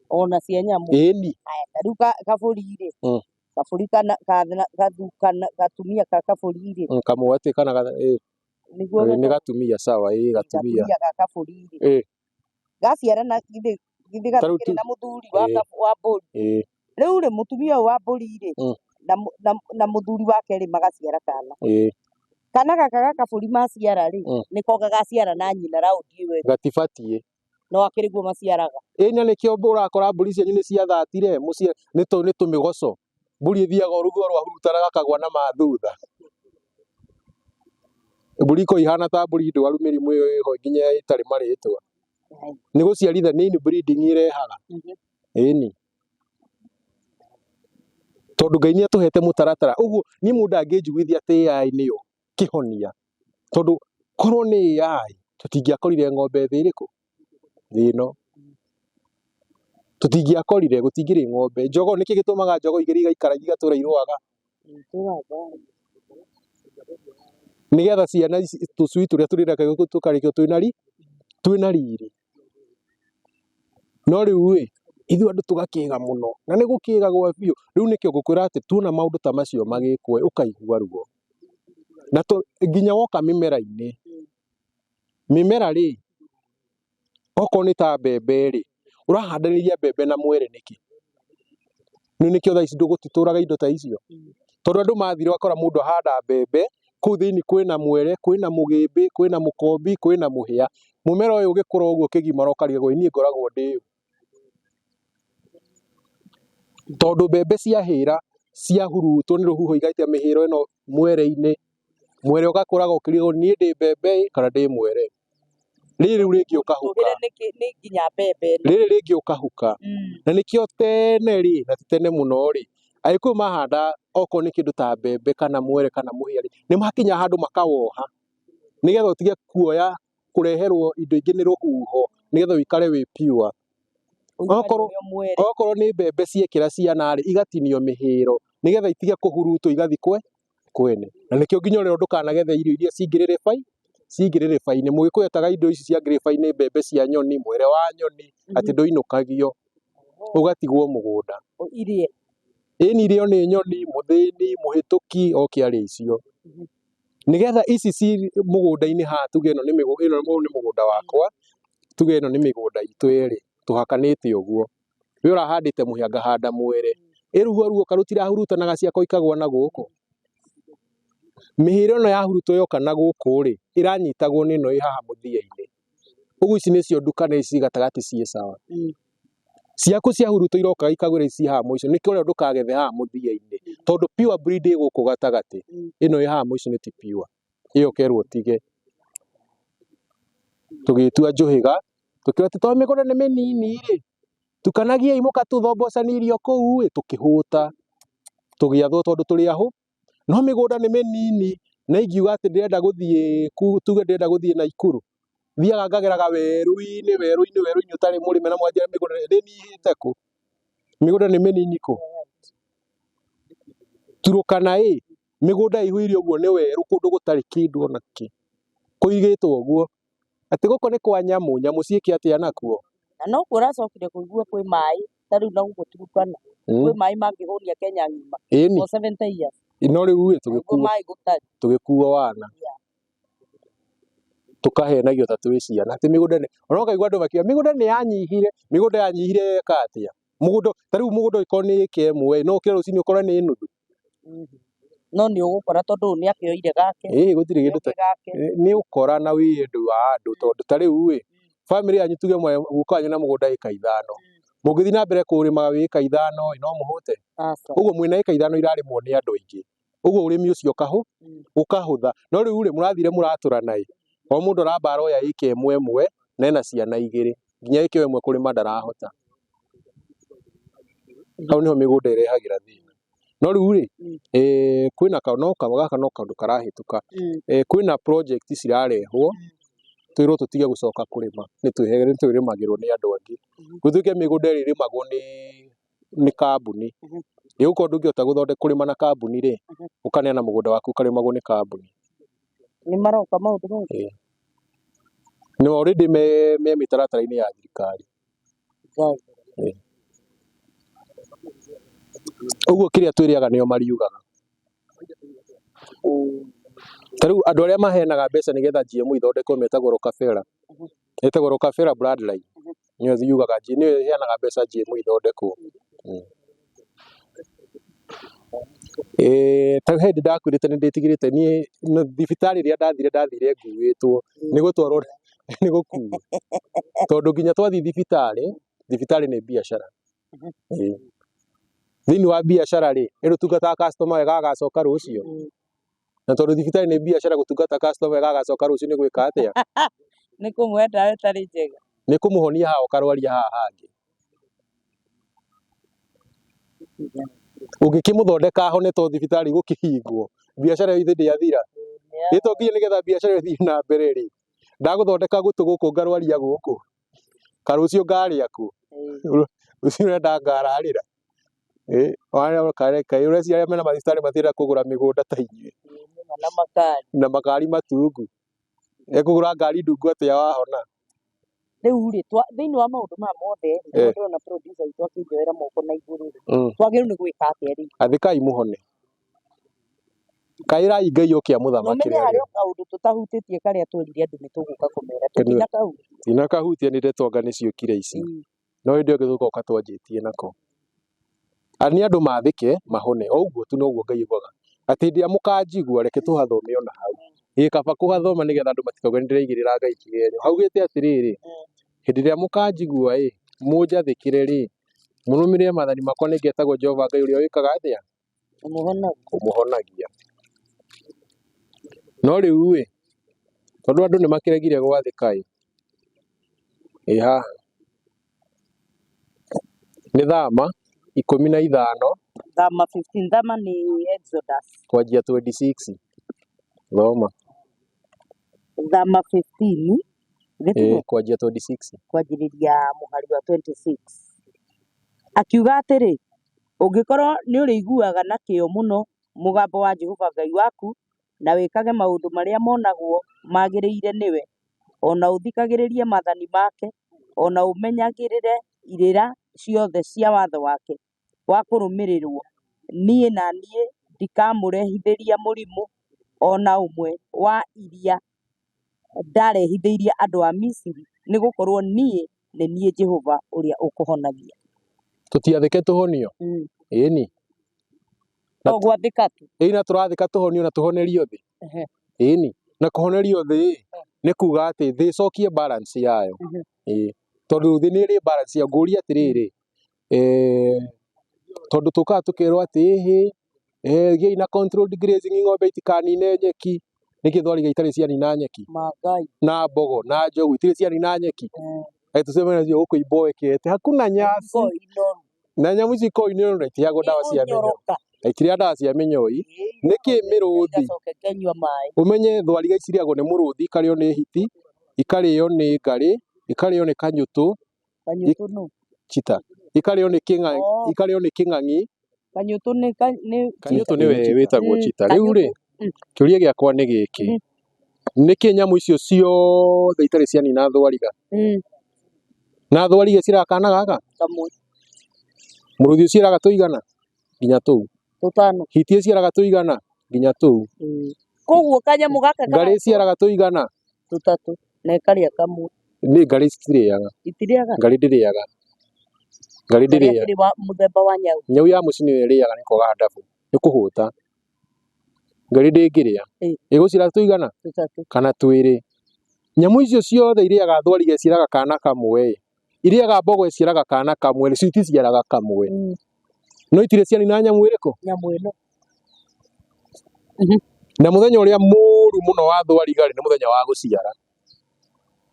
Ona cia nyamũ. Ĩni. Aya, ta rĩu kabũri rĩ. Kabũri kana gatumia ka kabũri rĩ. Kamwe atĩ kana Nĩguo nĩ gatumia, sawa, gatumia. Gatumia ga kabũri rĩ. Gaciarana githĩ gatikĩrĩ na mũthuri wa mbũri. Rĩu rĩ mũtumia ũyũ wa mbũri rĩ, na mũthuri wake rĩ magaciara kana. Kana gaka ga kabũri maciara rĩ, nĩko gagaciara na nyina raundi ĩyo ĩngĩ. Gatibatiĩ. No akĩrĩ guo maciaraga. Na nĩkĩo ũrakora mbũri cianyu nĩ ciathatire, mũciĩ nĩ tũmĩgoco. Mbũri ĩthiaga o rũthua rwahurutana gakagwa na mathutha. Mbũri ikoragwo ihana ta mbũri ndwaru mĩrimũ ĩyo ĩho nginya ĩtarĩ marĩtwa. Nĩ gũciarithania inbreeding ĩrehaga. Ĩni. Tondũ Ngai nĩ atũhete mũtaratara. Ũguo niĩ mũndũ angĩnjiguithia atĩ AI nĩyo kĩhonia. Tondũ korwo nĩ AI tũtingĩakorire ng'ombe thĩ ĩrĩkũ? Thĩ ĩno. Tũtingĩakorire, gũtingĩrĩ ng'ombe. Jogoo nĩkĩ gĩtũmaga jogoo igĩrĩ igaikara igatũra irũaga? Nĩgetha ciana ici tũcui tũrĩa tũrĩrekagio tũkarekio twĩna riri. No rĩu ĩ, Ithuĩ andũ tũgakĩga mũno na nĩ gũkĩgagwo biũ. Rĩu nĩkĩo ngũkwĩra atĩ tuona maũndũ ta macio magĩkwo ũkaigua ruo. Na nginya woka mĩmera-inĩ, mĩmera rĩ, okorwo nĩ ta mbembe rĩ, ũrahandanĩria mbembe na mwere nĩkĩ? Nĩ nĩkĩo thaa ici gũtitũraga indo ta icio. Tondũ andũ mathire ũgakora mũndũ ahanda mbembe, kũu thĩinĩ kwĩna mwere, kwĩna mũgĩmbĩ, kwĩna mũkombi, kwĩna mũhĩa. Mũmera ũyũ ũgĩkũra ũguo ũkĩgimara ũkarigagwo niĩ ngoragwo ndĩ ũ. Tondũ mbembe ciahĩra, ciahurutwo nĩ rũhuho igaikia mĩhĩro ĩno mwere-inĩ, mwere ũgakũraga ũkĩrigagwo niĩ ndĩ mbembe ĩ kana ndĩ mwere. Rĩrĩ rĩu rĩngĩ ũkahuka. Tũhĩre nĩ nginya mbembe ĩno. Rĩrĩ rĩngĩ ũkahuka. Na nĩkĩo tene rĩ, na ti tene mũno rĩ, Agĩkũyũ mahanda okorwo nĩ kĩndũ ta mbembe kana mwere kana mũhĩa rĩ, nĩ makinya handũ makawoha nĩgetha ũtige kuoya kũreherwo indo ingĩ nĩ rũhuho nĩgetha ũikare wĩ pure. Okorwo okorwo nĩ mbembe ciekĩra ciana rĩ, igatinio mĩhĩro nĩgetha itige kũhurutwo igathiĩ kwene. Na nĩkĩo nginya ũrerwo ndũkanagethe irio iria cingĩrĩ rĩba-inĩ. Mũgĩkũyũ etaga indo ici cia ngĩrĩba-inĩ mbembe cia nyoni, mwere wa nyoni, atĩ ndũinũkagio, ũgatigwo mũgũnda. Irie. Ĩni irĩo nĩ nyoni, mũthĩni, mũhĩtũki, oke arĩe icio. Nĩgetha ici ci mũgũnda-inĩ haha tuge ĩno nĩ ĩno ũyũ nĩ mũgũnda wakwa, tuge ĩno nĩ mĩgũnda itũ ĩrĩ, tũhakanĩte ũguo. We ũrahandĩte mũhĩa ngahanda mwere. Ĩ rũhuho ruoka rũtirahurutanaga ciakwa ikagwa na gũkũ. Mĩhĩro ĩno yahurutwo yoka na gũkũ rĩ, ĩranyitagwo nĩ ĩno ĩ haha mũthia-inĩ. Ũguo ici nĩcio ndukane ici gatagatĩ ciĩ sawa. Ciaku ciahurutwo iroka ikagwĩra ici haha mũico, nĩkĩo ũrerwo ndũkagethe haha mũthia-inĩ. Tondũ pure breed ĩ gũkũ gatagatĩ, ĩno ĩ haha mũico nĩ ti pure. Ĩyo ũkerwo ũtige. Tũgĩtua njũhĩga, tũkĩrwo atĩ tondũ mĩgũnda nĩ mĩnini rĩ, tukanagiai mũkatũthombocania irio kũu ĩ, tũkĩhũta. Tũgĩathwo tondũ tũrĩ ahũ. No mĩgũnda nĩ mĩnini na ingiuga atĩ ndĩrenda gũthiĩ tuge ndĩrenda gũthiĩ Naikuru, thiaga ngageraga werũ-inĩ werũ-inĩ werũ-inĩ ũtarĩ mũrĩme na mwanjĩra mĩgũnda ĩnyihĩte kũ? Mĩgũnda nĩ mĩnini kũ? Turũkana ĩ, mĩgũnda ĩihũire ũguo nĩ werũ kũndũ gũtarĩ kĩndũ ona kĩ. Kũigĩtwo ũguo. Atĩ gũkũ nĩ kwa nyamũ, nyamũ ciĩke atĩa nakuo? Na nokuo ũracokire kũigua kwĩ maĩ ta rĩu na gũkũ Turkana kwĩ maĩ mangĩhũnia Kenya ng'ima Ĩni. for 70 years. No rĩu ĩ Kwĩ tũgĩkuo maĩ gũtarĩ. tũgĩkuo wana. Tũkahenagio ta twĩ ciana atĩ mĩgũnda nĩ ona ũkaigua andũ makiuga mĩgũnda nĩ yanyihire, mĩgũnda yanyihire yeka atĩa? Mũgũnda ta rĩu mũgũnda ũngĩkorwo nĩ ĩka ĩmwe no ũkĩre rũcinĩ ũkore nĩ nuthu. No nĩ ũgũkora tondũ ũyũ nĩ akĩoire gake. Ĩĩ gũtirĩ kĩndũ ta Nĩ gake. Nĩ ũkora na wĩye ũndũ wa andũ tondũ ta rĩu ĩ, bamĩrĩ yanyu tuge guka wanyu na mũgũnda ĩka ithano. Mũngĩthiĩ na mbere kũrĩma wĩ ĩka ithano ĩ, no mũhũte. Aca. Ũguo mwĩna ĩka ithano irarĩmwo nĩ andũ aingĩ. Ũguo ũrĩmi ũcio ũkahũtha. No rĩu rĩ, mũrathire mũratũrana ĩ, o mũndũ aramba aroya ĩka ĩmwe ĩmwe na ena ciana igĩrĩ. Nginya ĩka ĩyo ĩmwe kũrĩma ndarahota. Hau nĩho mĩgũnda ĩrehagĩra thĩna. No rĩu rĩ, kwĩna no gaka no kaũndũ karahĩtũka. Kwĩna project cirarehwo, twĩrwo tũtige gũcoka kũrĩma, nĩ twĩrĩmagĩrwo nĩ andũ angĩ. Gũtuĩke mĩgũnda ĩrĩa ĩrĩmagwo nĩ kambuni. Ĩgũkorwo ndũngĩhota gũthondeka kũrĩma na kambuni rĩ, ũkaneana mũgũnda waku ũkarĩmagwo nĩ kambuni. Nĩ maroka maũndũ mau? Ĩĩ. Nĩ already me mĩtaratara-inĩ ya thirikari. Ĩĩ. Ũguo kĩrĩa twĩrĩaga nĩo mariugaga. Ta rĩu andũ arĩa maheanaga mbeca nĩgetha GMO ithondekwo metagwo Rockefeller. Ĩtagwo Rockefeller Bloodline. Nĩyo yugaga nĩyo ĩheanaga mbeca GMO ithondekwo. Ta rĩu he hĩndĩ ndakwĩrĩte nĩ ndĩtigĩrĩte niĩ thibitarĩ ĩrĩa ndathire ndathire nguĩtwo nĩ gũtwarwo nĩ gũkuo. Tondũ nginya twathiĩ thibitarĩ, thibitarĩ nĩ biacara. Ĩĩ. Thĩinĩ wa biacara rĩ, ĩrũtungataga customer wega agacoka rũciũ. Na tondũ thibitarĩ nĩ biacara gũtungata customer wega agacoka rũciũ nĩ gwĩka atĩa? Nĩ kũmũhe ndawa ĩtarĩ njega. Nĩ kũmũhonia haha ũkarwaria haha hangĩ. Ũngĩkĩmũthondeka ahone to thibitarĩ gũkĩhingwo, biacara ĩyo ithe ndĩathira. Ĩ to nginya nĩgetha biacara ĩyo ĩthiĩ na mbere rĩ, ndagũthondeka gũtũ gũkũ ngarwaria gũkũ, karũciũ ngarĩa kũ? Rũciũ ũrenda ngararĩra. Kaĩ ũreciria arĩa mena mathibitarĩ matirenda kũgũra mĩgũnda ta inyuĩ? Na makari. Na makari matungu. Ekũgũra ngari ndungu atĩa wahona? Rĩu rĩ, thĩinĩ wa maũndũ maya mothe rĩ, Eh. ndĩrona producer witũ akĩnjoera moko na igũrũ rĩ, Mm. twagĩrĩirwo nĩ gwĩka atĩa rĩu? Athĩkai mũhone. Kaĩrai Ngai oke Na amũthamakĩre ũmenye harĩ arĩa. o kaũndũ tũtahutĩtie karĩa twerire andũ nĩ tũgũka kũmera, Kanua. tũtinakahutia. Tinakahutia nĩ ndeto anga nĩ ciũkire ici. No hĩndĩ ĩyo ĩngĩ tũgoka twanjĩtie nako. Nĩ andũ mathĩke mahone. O ũguo tu noguo Ngai augaga. Atĩ hĩndĩ ĩrĩa mũkanjigua reke tũhathome ona hau. Ĩ kaba kũhathoma nĩgetha andũ matikauge nĩ ndĩraigĩrĩra Ngai kĩgerio. Haugĩte atĩrĩrĩ, hĩndĩ ĩrĩa mũkanjigua ĩ, mũnjathĩkĩre rĩ, mũrũmĩrĩre maathani makwa nĩ ngetagwo Jehova Ngai ũrĩa wĩkaga atĩa? Ũmũhonagia. Ũmũhonagia. No rĩu ĩ, tondũ andũ nĩ makĩregire gwathĩka ĩ, ĩ haha nĩ Thama 15 Thama 15, Thama nĩ Exodus. Kwanjia 26 thoma. Thama 15, Ĩ, gĩtiguo kwanjia 26. Kwanjĩrĩria mũhari wa 26. Akiuga atĩrĩ, ũngĩkorwo nĩ ũrĩiguaga na kĩyo mũno mũgambo wa Jehova Ngai waku na wĩkage maũndũ marĩa monagwo magĩrĩire nĩwe, o na ũthikagĩrĩrie maathani make, o na ũmenyagĩrĩre irĩra ciothe cia watho wake wa kũrũmĩrĩrwo, niĩ na niĩ ndikamũrehithĩria mũrimũ o na ũmwe wa iria ndarehithĩirie andũ a Misiri, nĩ gũkorwo niĩ nĩ niĩ Jehova ũrĩa ũkũhonagia. Tũtiathĩke tũhonio. Ĩni. To gwathĩka tu. Ĩni na tũrathĩka tũhonio na tũhonerio thĩ. Ĩni. Na kũhonerio thĩ nĩ kuga atĩ thĩ ĩcokie balance yayo. Ĩĩ. Tondũ thĩ nĩ ĩrĩ balance yayo. Ngũria atĩrĩrĩ, tondũ tũkaga tũkerwo atĩ ĩhĩ, gĩai na controlled grazing ng'ombe itikanine nyeki. Nĩkĩ thwariga itarĩ cianina nyeki? Mangai. Na mbogo na njogu itirĩ cianina nyeki. Tũcemanie nacio gũkũ iboekete hakuna nyasi. Ikoragwo inoru. Na nyamũ ici ikoragwo inoru na itiheagwo ndawa cia mĩnyoo. Igũnyoroka. Na itirĩa ndawa cia mĩnyoo. Nĩkĩ mĩrũthi? Igacoka ikanyua maĩ. Ũmenye thwariga cirĩagwo nĩ mũrũthi, ikarĩo nĩ hiti, ikarĩo nĩ ngarĩ, ikarĩo nĩ kanyũtũ, Kanyũtũ nũ? Chita. Ikarĩo nĩ kĩng'ang'i, Oh. ikarĩo nĩ kĩng'ang'i. Kanyũtũ nĩ Kanyũtũ nĩwe wĩtagwo chita. Rĩu rĩ, Kanyũtũ. kĩũria gĩakwa nĩ gĩkĩ. Nĩkĩ nyamũ icio ciothe itarĩ cianina thwariga? Na thwariga ĩciaraga kana gaka? Kamwe. Mũrũthi ũciaraga tũigana? Nginya tũu. Tũtano. Hiti ĩciaraga tũigana? Nginya tũu. Koguo kanyamũ gaka Ngarĩ ĩciaraga tũigana? Tũtatũ. Na ĩkarĩa kamwe. Nĩ ngarĩ citirĩaga. Itirĩaga? Ngarĩ ndĩrĩaga. Ngarĩ Ngarĩ ndĩrĩaga. akĩrĩ wa mũthemba wa nyau. Nyau ya mũciĩ nĩyo ĩrĩaga nĩ kwaga ndabu. Nĩ kũhũta. Ngarĩ ndĩngĩrĩa. Ĩgũciara tũigana? Tũtatũ. Kana twĩrĩ. Nyamũ icio ciothe irĩaga thwariga ĩciaraga kana kamwe. Irĩaga mbogo ĩciaraga kana kamwe, nacio iticiaraga kamwe. No itirĩ cianina nyamũ ĩrĩkũ? Nyamũ ĩno. Na mũthenya ũrĩa mũru mũno wa thwariga rĩ, nĩ mũthenya wa gũciara.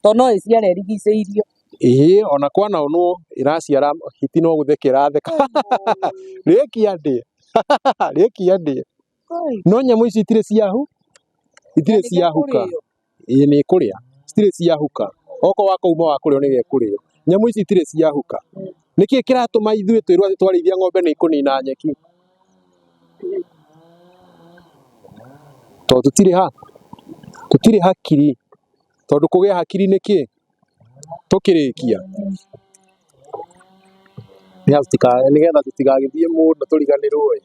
To no ĩciare ĩrigicĩirio. Ĩĩ, ona kwanaonwo ĩraciara hiti no gũtheka ĩratheka. Rĩkia ndĩe. Rĩkia ndĩe. No nyamũ ici itirĩ ciahu, itirĩ ciahuka. Ĩĩ nĩ ĩkũrĩa. Citirĩ ciahuka. Okorwo wakauma wa kũrĩo nĩ gekũrĩo. Nyamũ ici itirĩ ciahuka. Nĩkĩ kĩratũma ithuĩ twĩrwo atĩ twarĩithia ng'ombe nĩ ikũnina nyeki? Tondũ tũtirĩ ha? Tũtirĩ hakiri. Tondũ kũgĩa hakiri nĩ kĩ? Tũkĩrĩkia. Nĩgetha tũtigagĩthiĩ mũno tũriganĩrwo ĩ.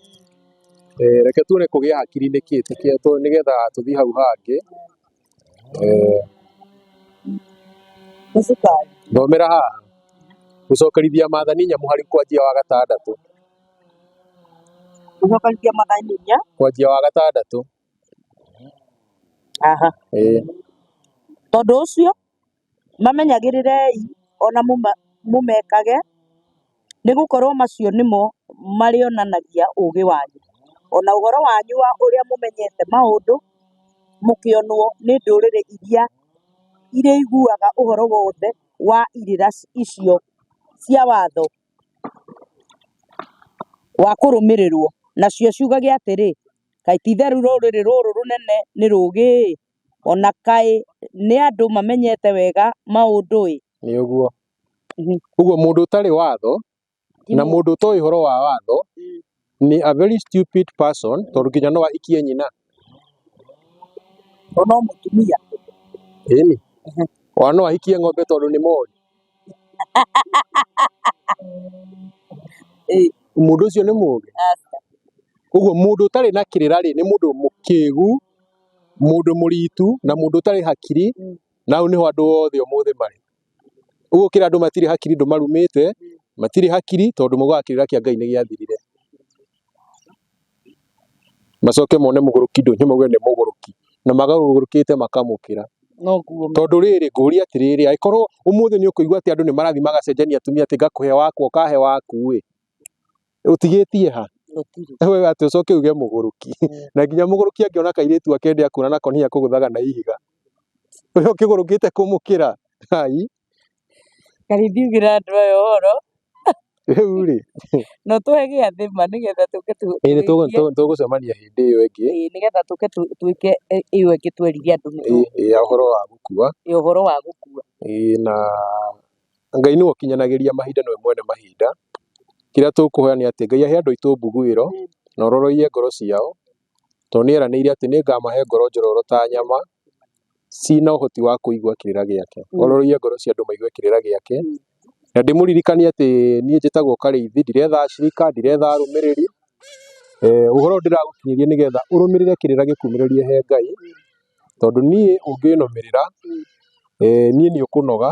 Reke tuone kũgĩa hakiri nĩ kĩ, nĩgetha tũthiĩ hau hangĩ. Thomera haha. Gũcokerithia maathani inya mũhari kwanjia wa gatandatũ. Gũcokerithia maathani inya? Kwanjia wa gatandatũ. Aha. Tondũ ũcio mamenyagĩrĩrei o na mũmekage, nĩ gũkorwo macio nĩmo marĩonanagia ũũgĩ wanyu, o na ũhoro wanyu wa ũrĩa mũmenyete maũndũ, mũkĩonwo nĩ ndũrĩrĩ iria irĩiguaga ũhoro wothe wa irĩra icio cia watho wa kũrũmĩrĩrwo, nacio ciugage atĩrĩ, kaĩ ti-itherũ rũrĩrĩ rũrũ rũnene nĩ rũũgĩ-ĩ, o na kaĩ nĩ andũ mamenyete wega maũndũ-ĩ. Nĩ ũguo. Ũguo mũndũ ũtarĩ watho na mũndũ ũtoĩ ũhoro wa watho ni a very stupid person tondũ nginya no ahikie nyina. O no mũtumia. Ĩni. Ona no ahikie ng'ombe tondũ nĩ mori. Mũndũ ũcio nĩ mũũgĩ? Ũguo mũndũ ũtarĩ na kĩrĩra rĩ, nĩ mũndũ mũkĩgu, mũndũ mũritu, na mũndũ ũtarĩ hakiri, na hau nĩho andũ othe ũmũthĩ marĩ. Ũguo kĩrĩa andũ matirĩ hakiri ndũmarumĩte, matirĩ hakiri tondũ maugaga kĩrĩra kĩa Ngai nĩ gĩathirire. Macoke mone mũgũrũki ndũnyũ mauge nĩ mũgũrũki, na magarũrũkĩte makamũkĩra. Noguo. Tondũ rĩrĩ ngũria atĩrĩrĩ, angĩkorwo ũmũthĩ nĩ ũkũigua atĩ andũ nĩ marathiĩ magacenjania atumia atĩ ngakũhe wakwa ũkahe waku ĩ, ũtigĩtie ha? Gũtirĩ. We atĩ ũcoke uge mũgũrũki. Na nginya mũgũrũki angĩona kairĩtu akende akuona nako nĩ akũgũthaga na ihiga. Ũrĩa ũkĩgũrũkĩte kũmũkĩra. Hai. Karĩthi ugĩra andũ aya ũhoro. Rĩu rĩ. No tũhe gĩathĩ ma nĩgetha tũke Ĩĩ nĩ tũgũcemania hĩndĩ ĩyo ĩngĩ. Ĩĩ nĩgetha tũke twĩke ĩyo ĩngĩ twerire andũ nĩ Ĩĩ ya ũhoro wa gũkua. Ĩĩ ũhoro wa gũkua. Ĩĩ na Ngai nĩwe ũkinyanagĩria mahinda, nĩwe mwene mahinda. Kĩrĩa tũkũhoya nĩ atĩ Ngai ahe andũ aitũ mbuguĩro na ororoiye ngoro ciao, tondũ nĩ eranĩire atĩ nĩ ngamahe ngoro njororo ta nyama cina ũhoti wa kũigua kĩrĩra gĩake. Ororoiye ngoro cia andũ maigue kĩrĩra gĩake. Na ndĩmũririkanie atĩ niĩ njĩtagwo Karĩithi, ndiretha acirika, ndiretha arũmĩrĩri. Ũhoro ũyũ ndĩragũkinyĩria nĩgetha ũrũmĩrĩre kĩrĩra gĩkumĩrĩrie he Ngai, tondũ niĩ ũngĩnũmĩrĩra, niĩ nĩ ũkũnoga,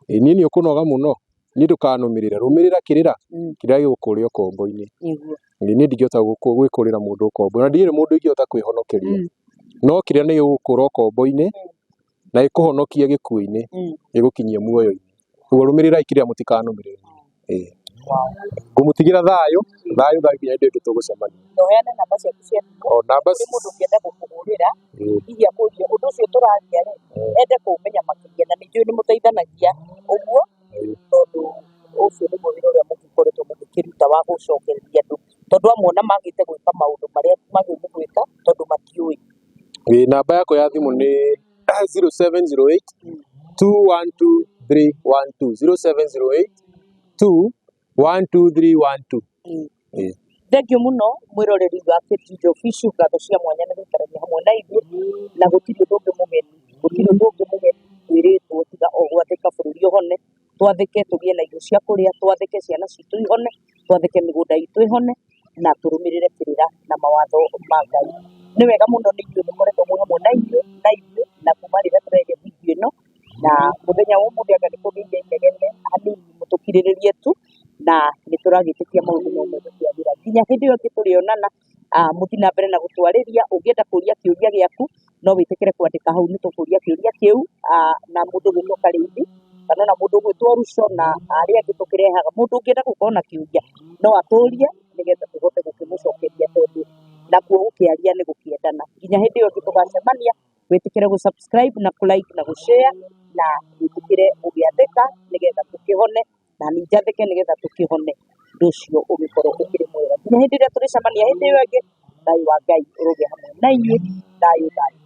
niĩ nĩ ũkũnoga mũno, niĩ ndũkanũmĩrĩre, rũmĩrĩra kĩrĩra, kĩrĩra gĩgũkũrĩra ũkombo-inĩ. Niĩ ndingĩhota gwĩkũrĩra mũndũ ũkombo, na ndirĩ mũndũ ingĩhota kwĩhonokeria. No kĩrĩra nĩ gĩgũkũra ũkombo-inĩ, na gĩkũhonokie gĩkuũ-inĩ, gĩgũkinyie muoyo-inĩ. Ũguo rũmĩrĩrai kĩrĩra mũtikanũmĩrĩre. Ngũmũtigĩra thayũ, thayũ thayũ nginya hĩndĩ ĩyo tũgũcemania. Na ũheane namba ciaku cia thimũ. O namba Kũrĩ mũndũ ũngĩenda gũkũhũrĩra, hihi akũrie ũndũ ũcio tũraria rĩ, ende kũũmenya makĩria, na nĩ njũĩ nĩ mũteithanagia ũguo, tondũ ũcio nĩguo wĩra ũrĩa mũgĩkoretwo mũgĩkĩruta wa gũcokereria andũ, tondũ amwe ona magĩte gwĩka maũndũ marĩa magĩrĩirwo nĩ gwĩka tondũ matiũĩ. Namba yakwa ya thimũ nĩ 0708 212 312 0708 212 312. Thengiũ mũno mwĩroreri wa Kĩnjijo Official, ngatho cia mwanya nĩ gũikarania hamwe na ithuĩ, na gũtirĩ ũndũ ũngĩ mũgeni, gũtirĩ ũndũ ũngĩ mũgeni twĩrĩtwo tiga o gwathĩka bũrũri ũhone, twathĩke tũgĩe na irio cia kũrĩa, twathĩke ciana citũ ihone, twathĩke mĩgũnda itũ ĩhone, na tũrũmĩrĩre kĩrĩra na mawatho ma Ngai. Nĩ wega mũno nĩ ithuĩ mũkoretwo mwĩ hamwe na ithuĩ, na ithuĩ, na kuma rĩrĩa tũreria video ĩno, na mũthenya wa ũmũthĩ anga nĩ kũgĩire inegene hanini, mũtũkirĩrĩrie tu, na nĩ tũragĩtĩkia maũndũ no megũkĩagĩra. Nginya hĩndĩ ĩyo ĩngĩ tũrĩonana, mũthiĩ na mbere na gũtwarĩria, ũngĩenda kũria kĩũria gĩaku, no wĩtĩkĩre kwandĩka hau, nĩ tũkũria kĩũria kĩu, na mũndũ ũgwĩtwo Karĩithi, kana ona mũndũ ũgwĩtwo Ruco, na arĩa angĩ tũkĩrehaga. Mũndũ ũngĩenda gũkorwo na kĩũria, no atũrie, nĩgetha tũhote gũkĩmũcokeria, tondũ nakuo gũkĩaria nĩ gũkĩendana. Nginya hĩndĩ ĩyo ĩngĩ tũgacemania, wĩtĩkĩre gũ subscribe na kũ like na gũ share, na wĩtĩkĩre gũgĩathĩka nĩgetha tũkĩhone, na niĩ njathĩke nĩgetha tũkĩhone, ũndũ ũcio ũgĩkorwo ũkĩrĩ mwega. Nginya hĩndĩ ĩrĩa tũrĩcemania hĩndĩ ĩyo ĩngĩ, thayũ wa Ngai ũrogĩa hamwe na inyuĩ, thayũ thayũ.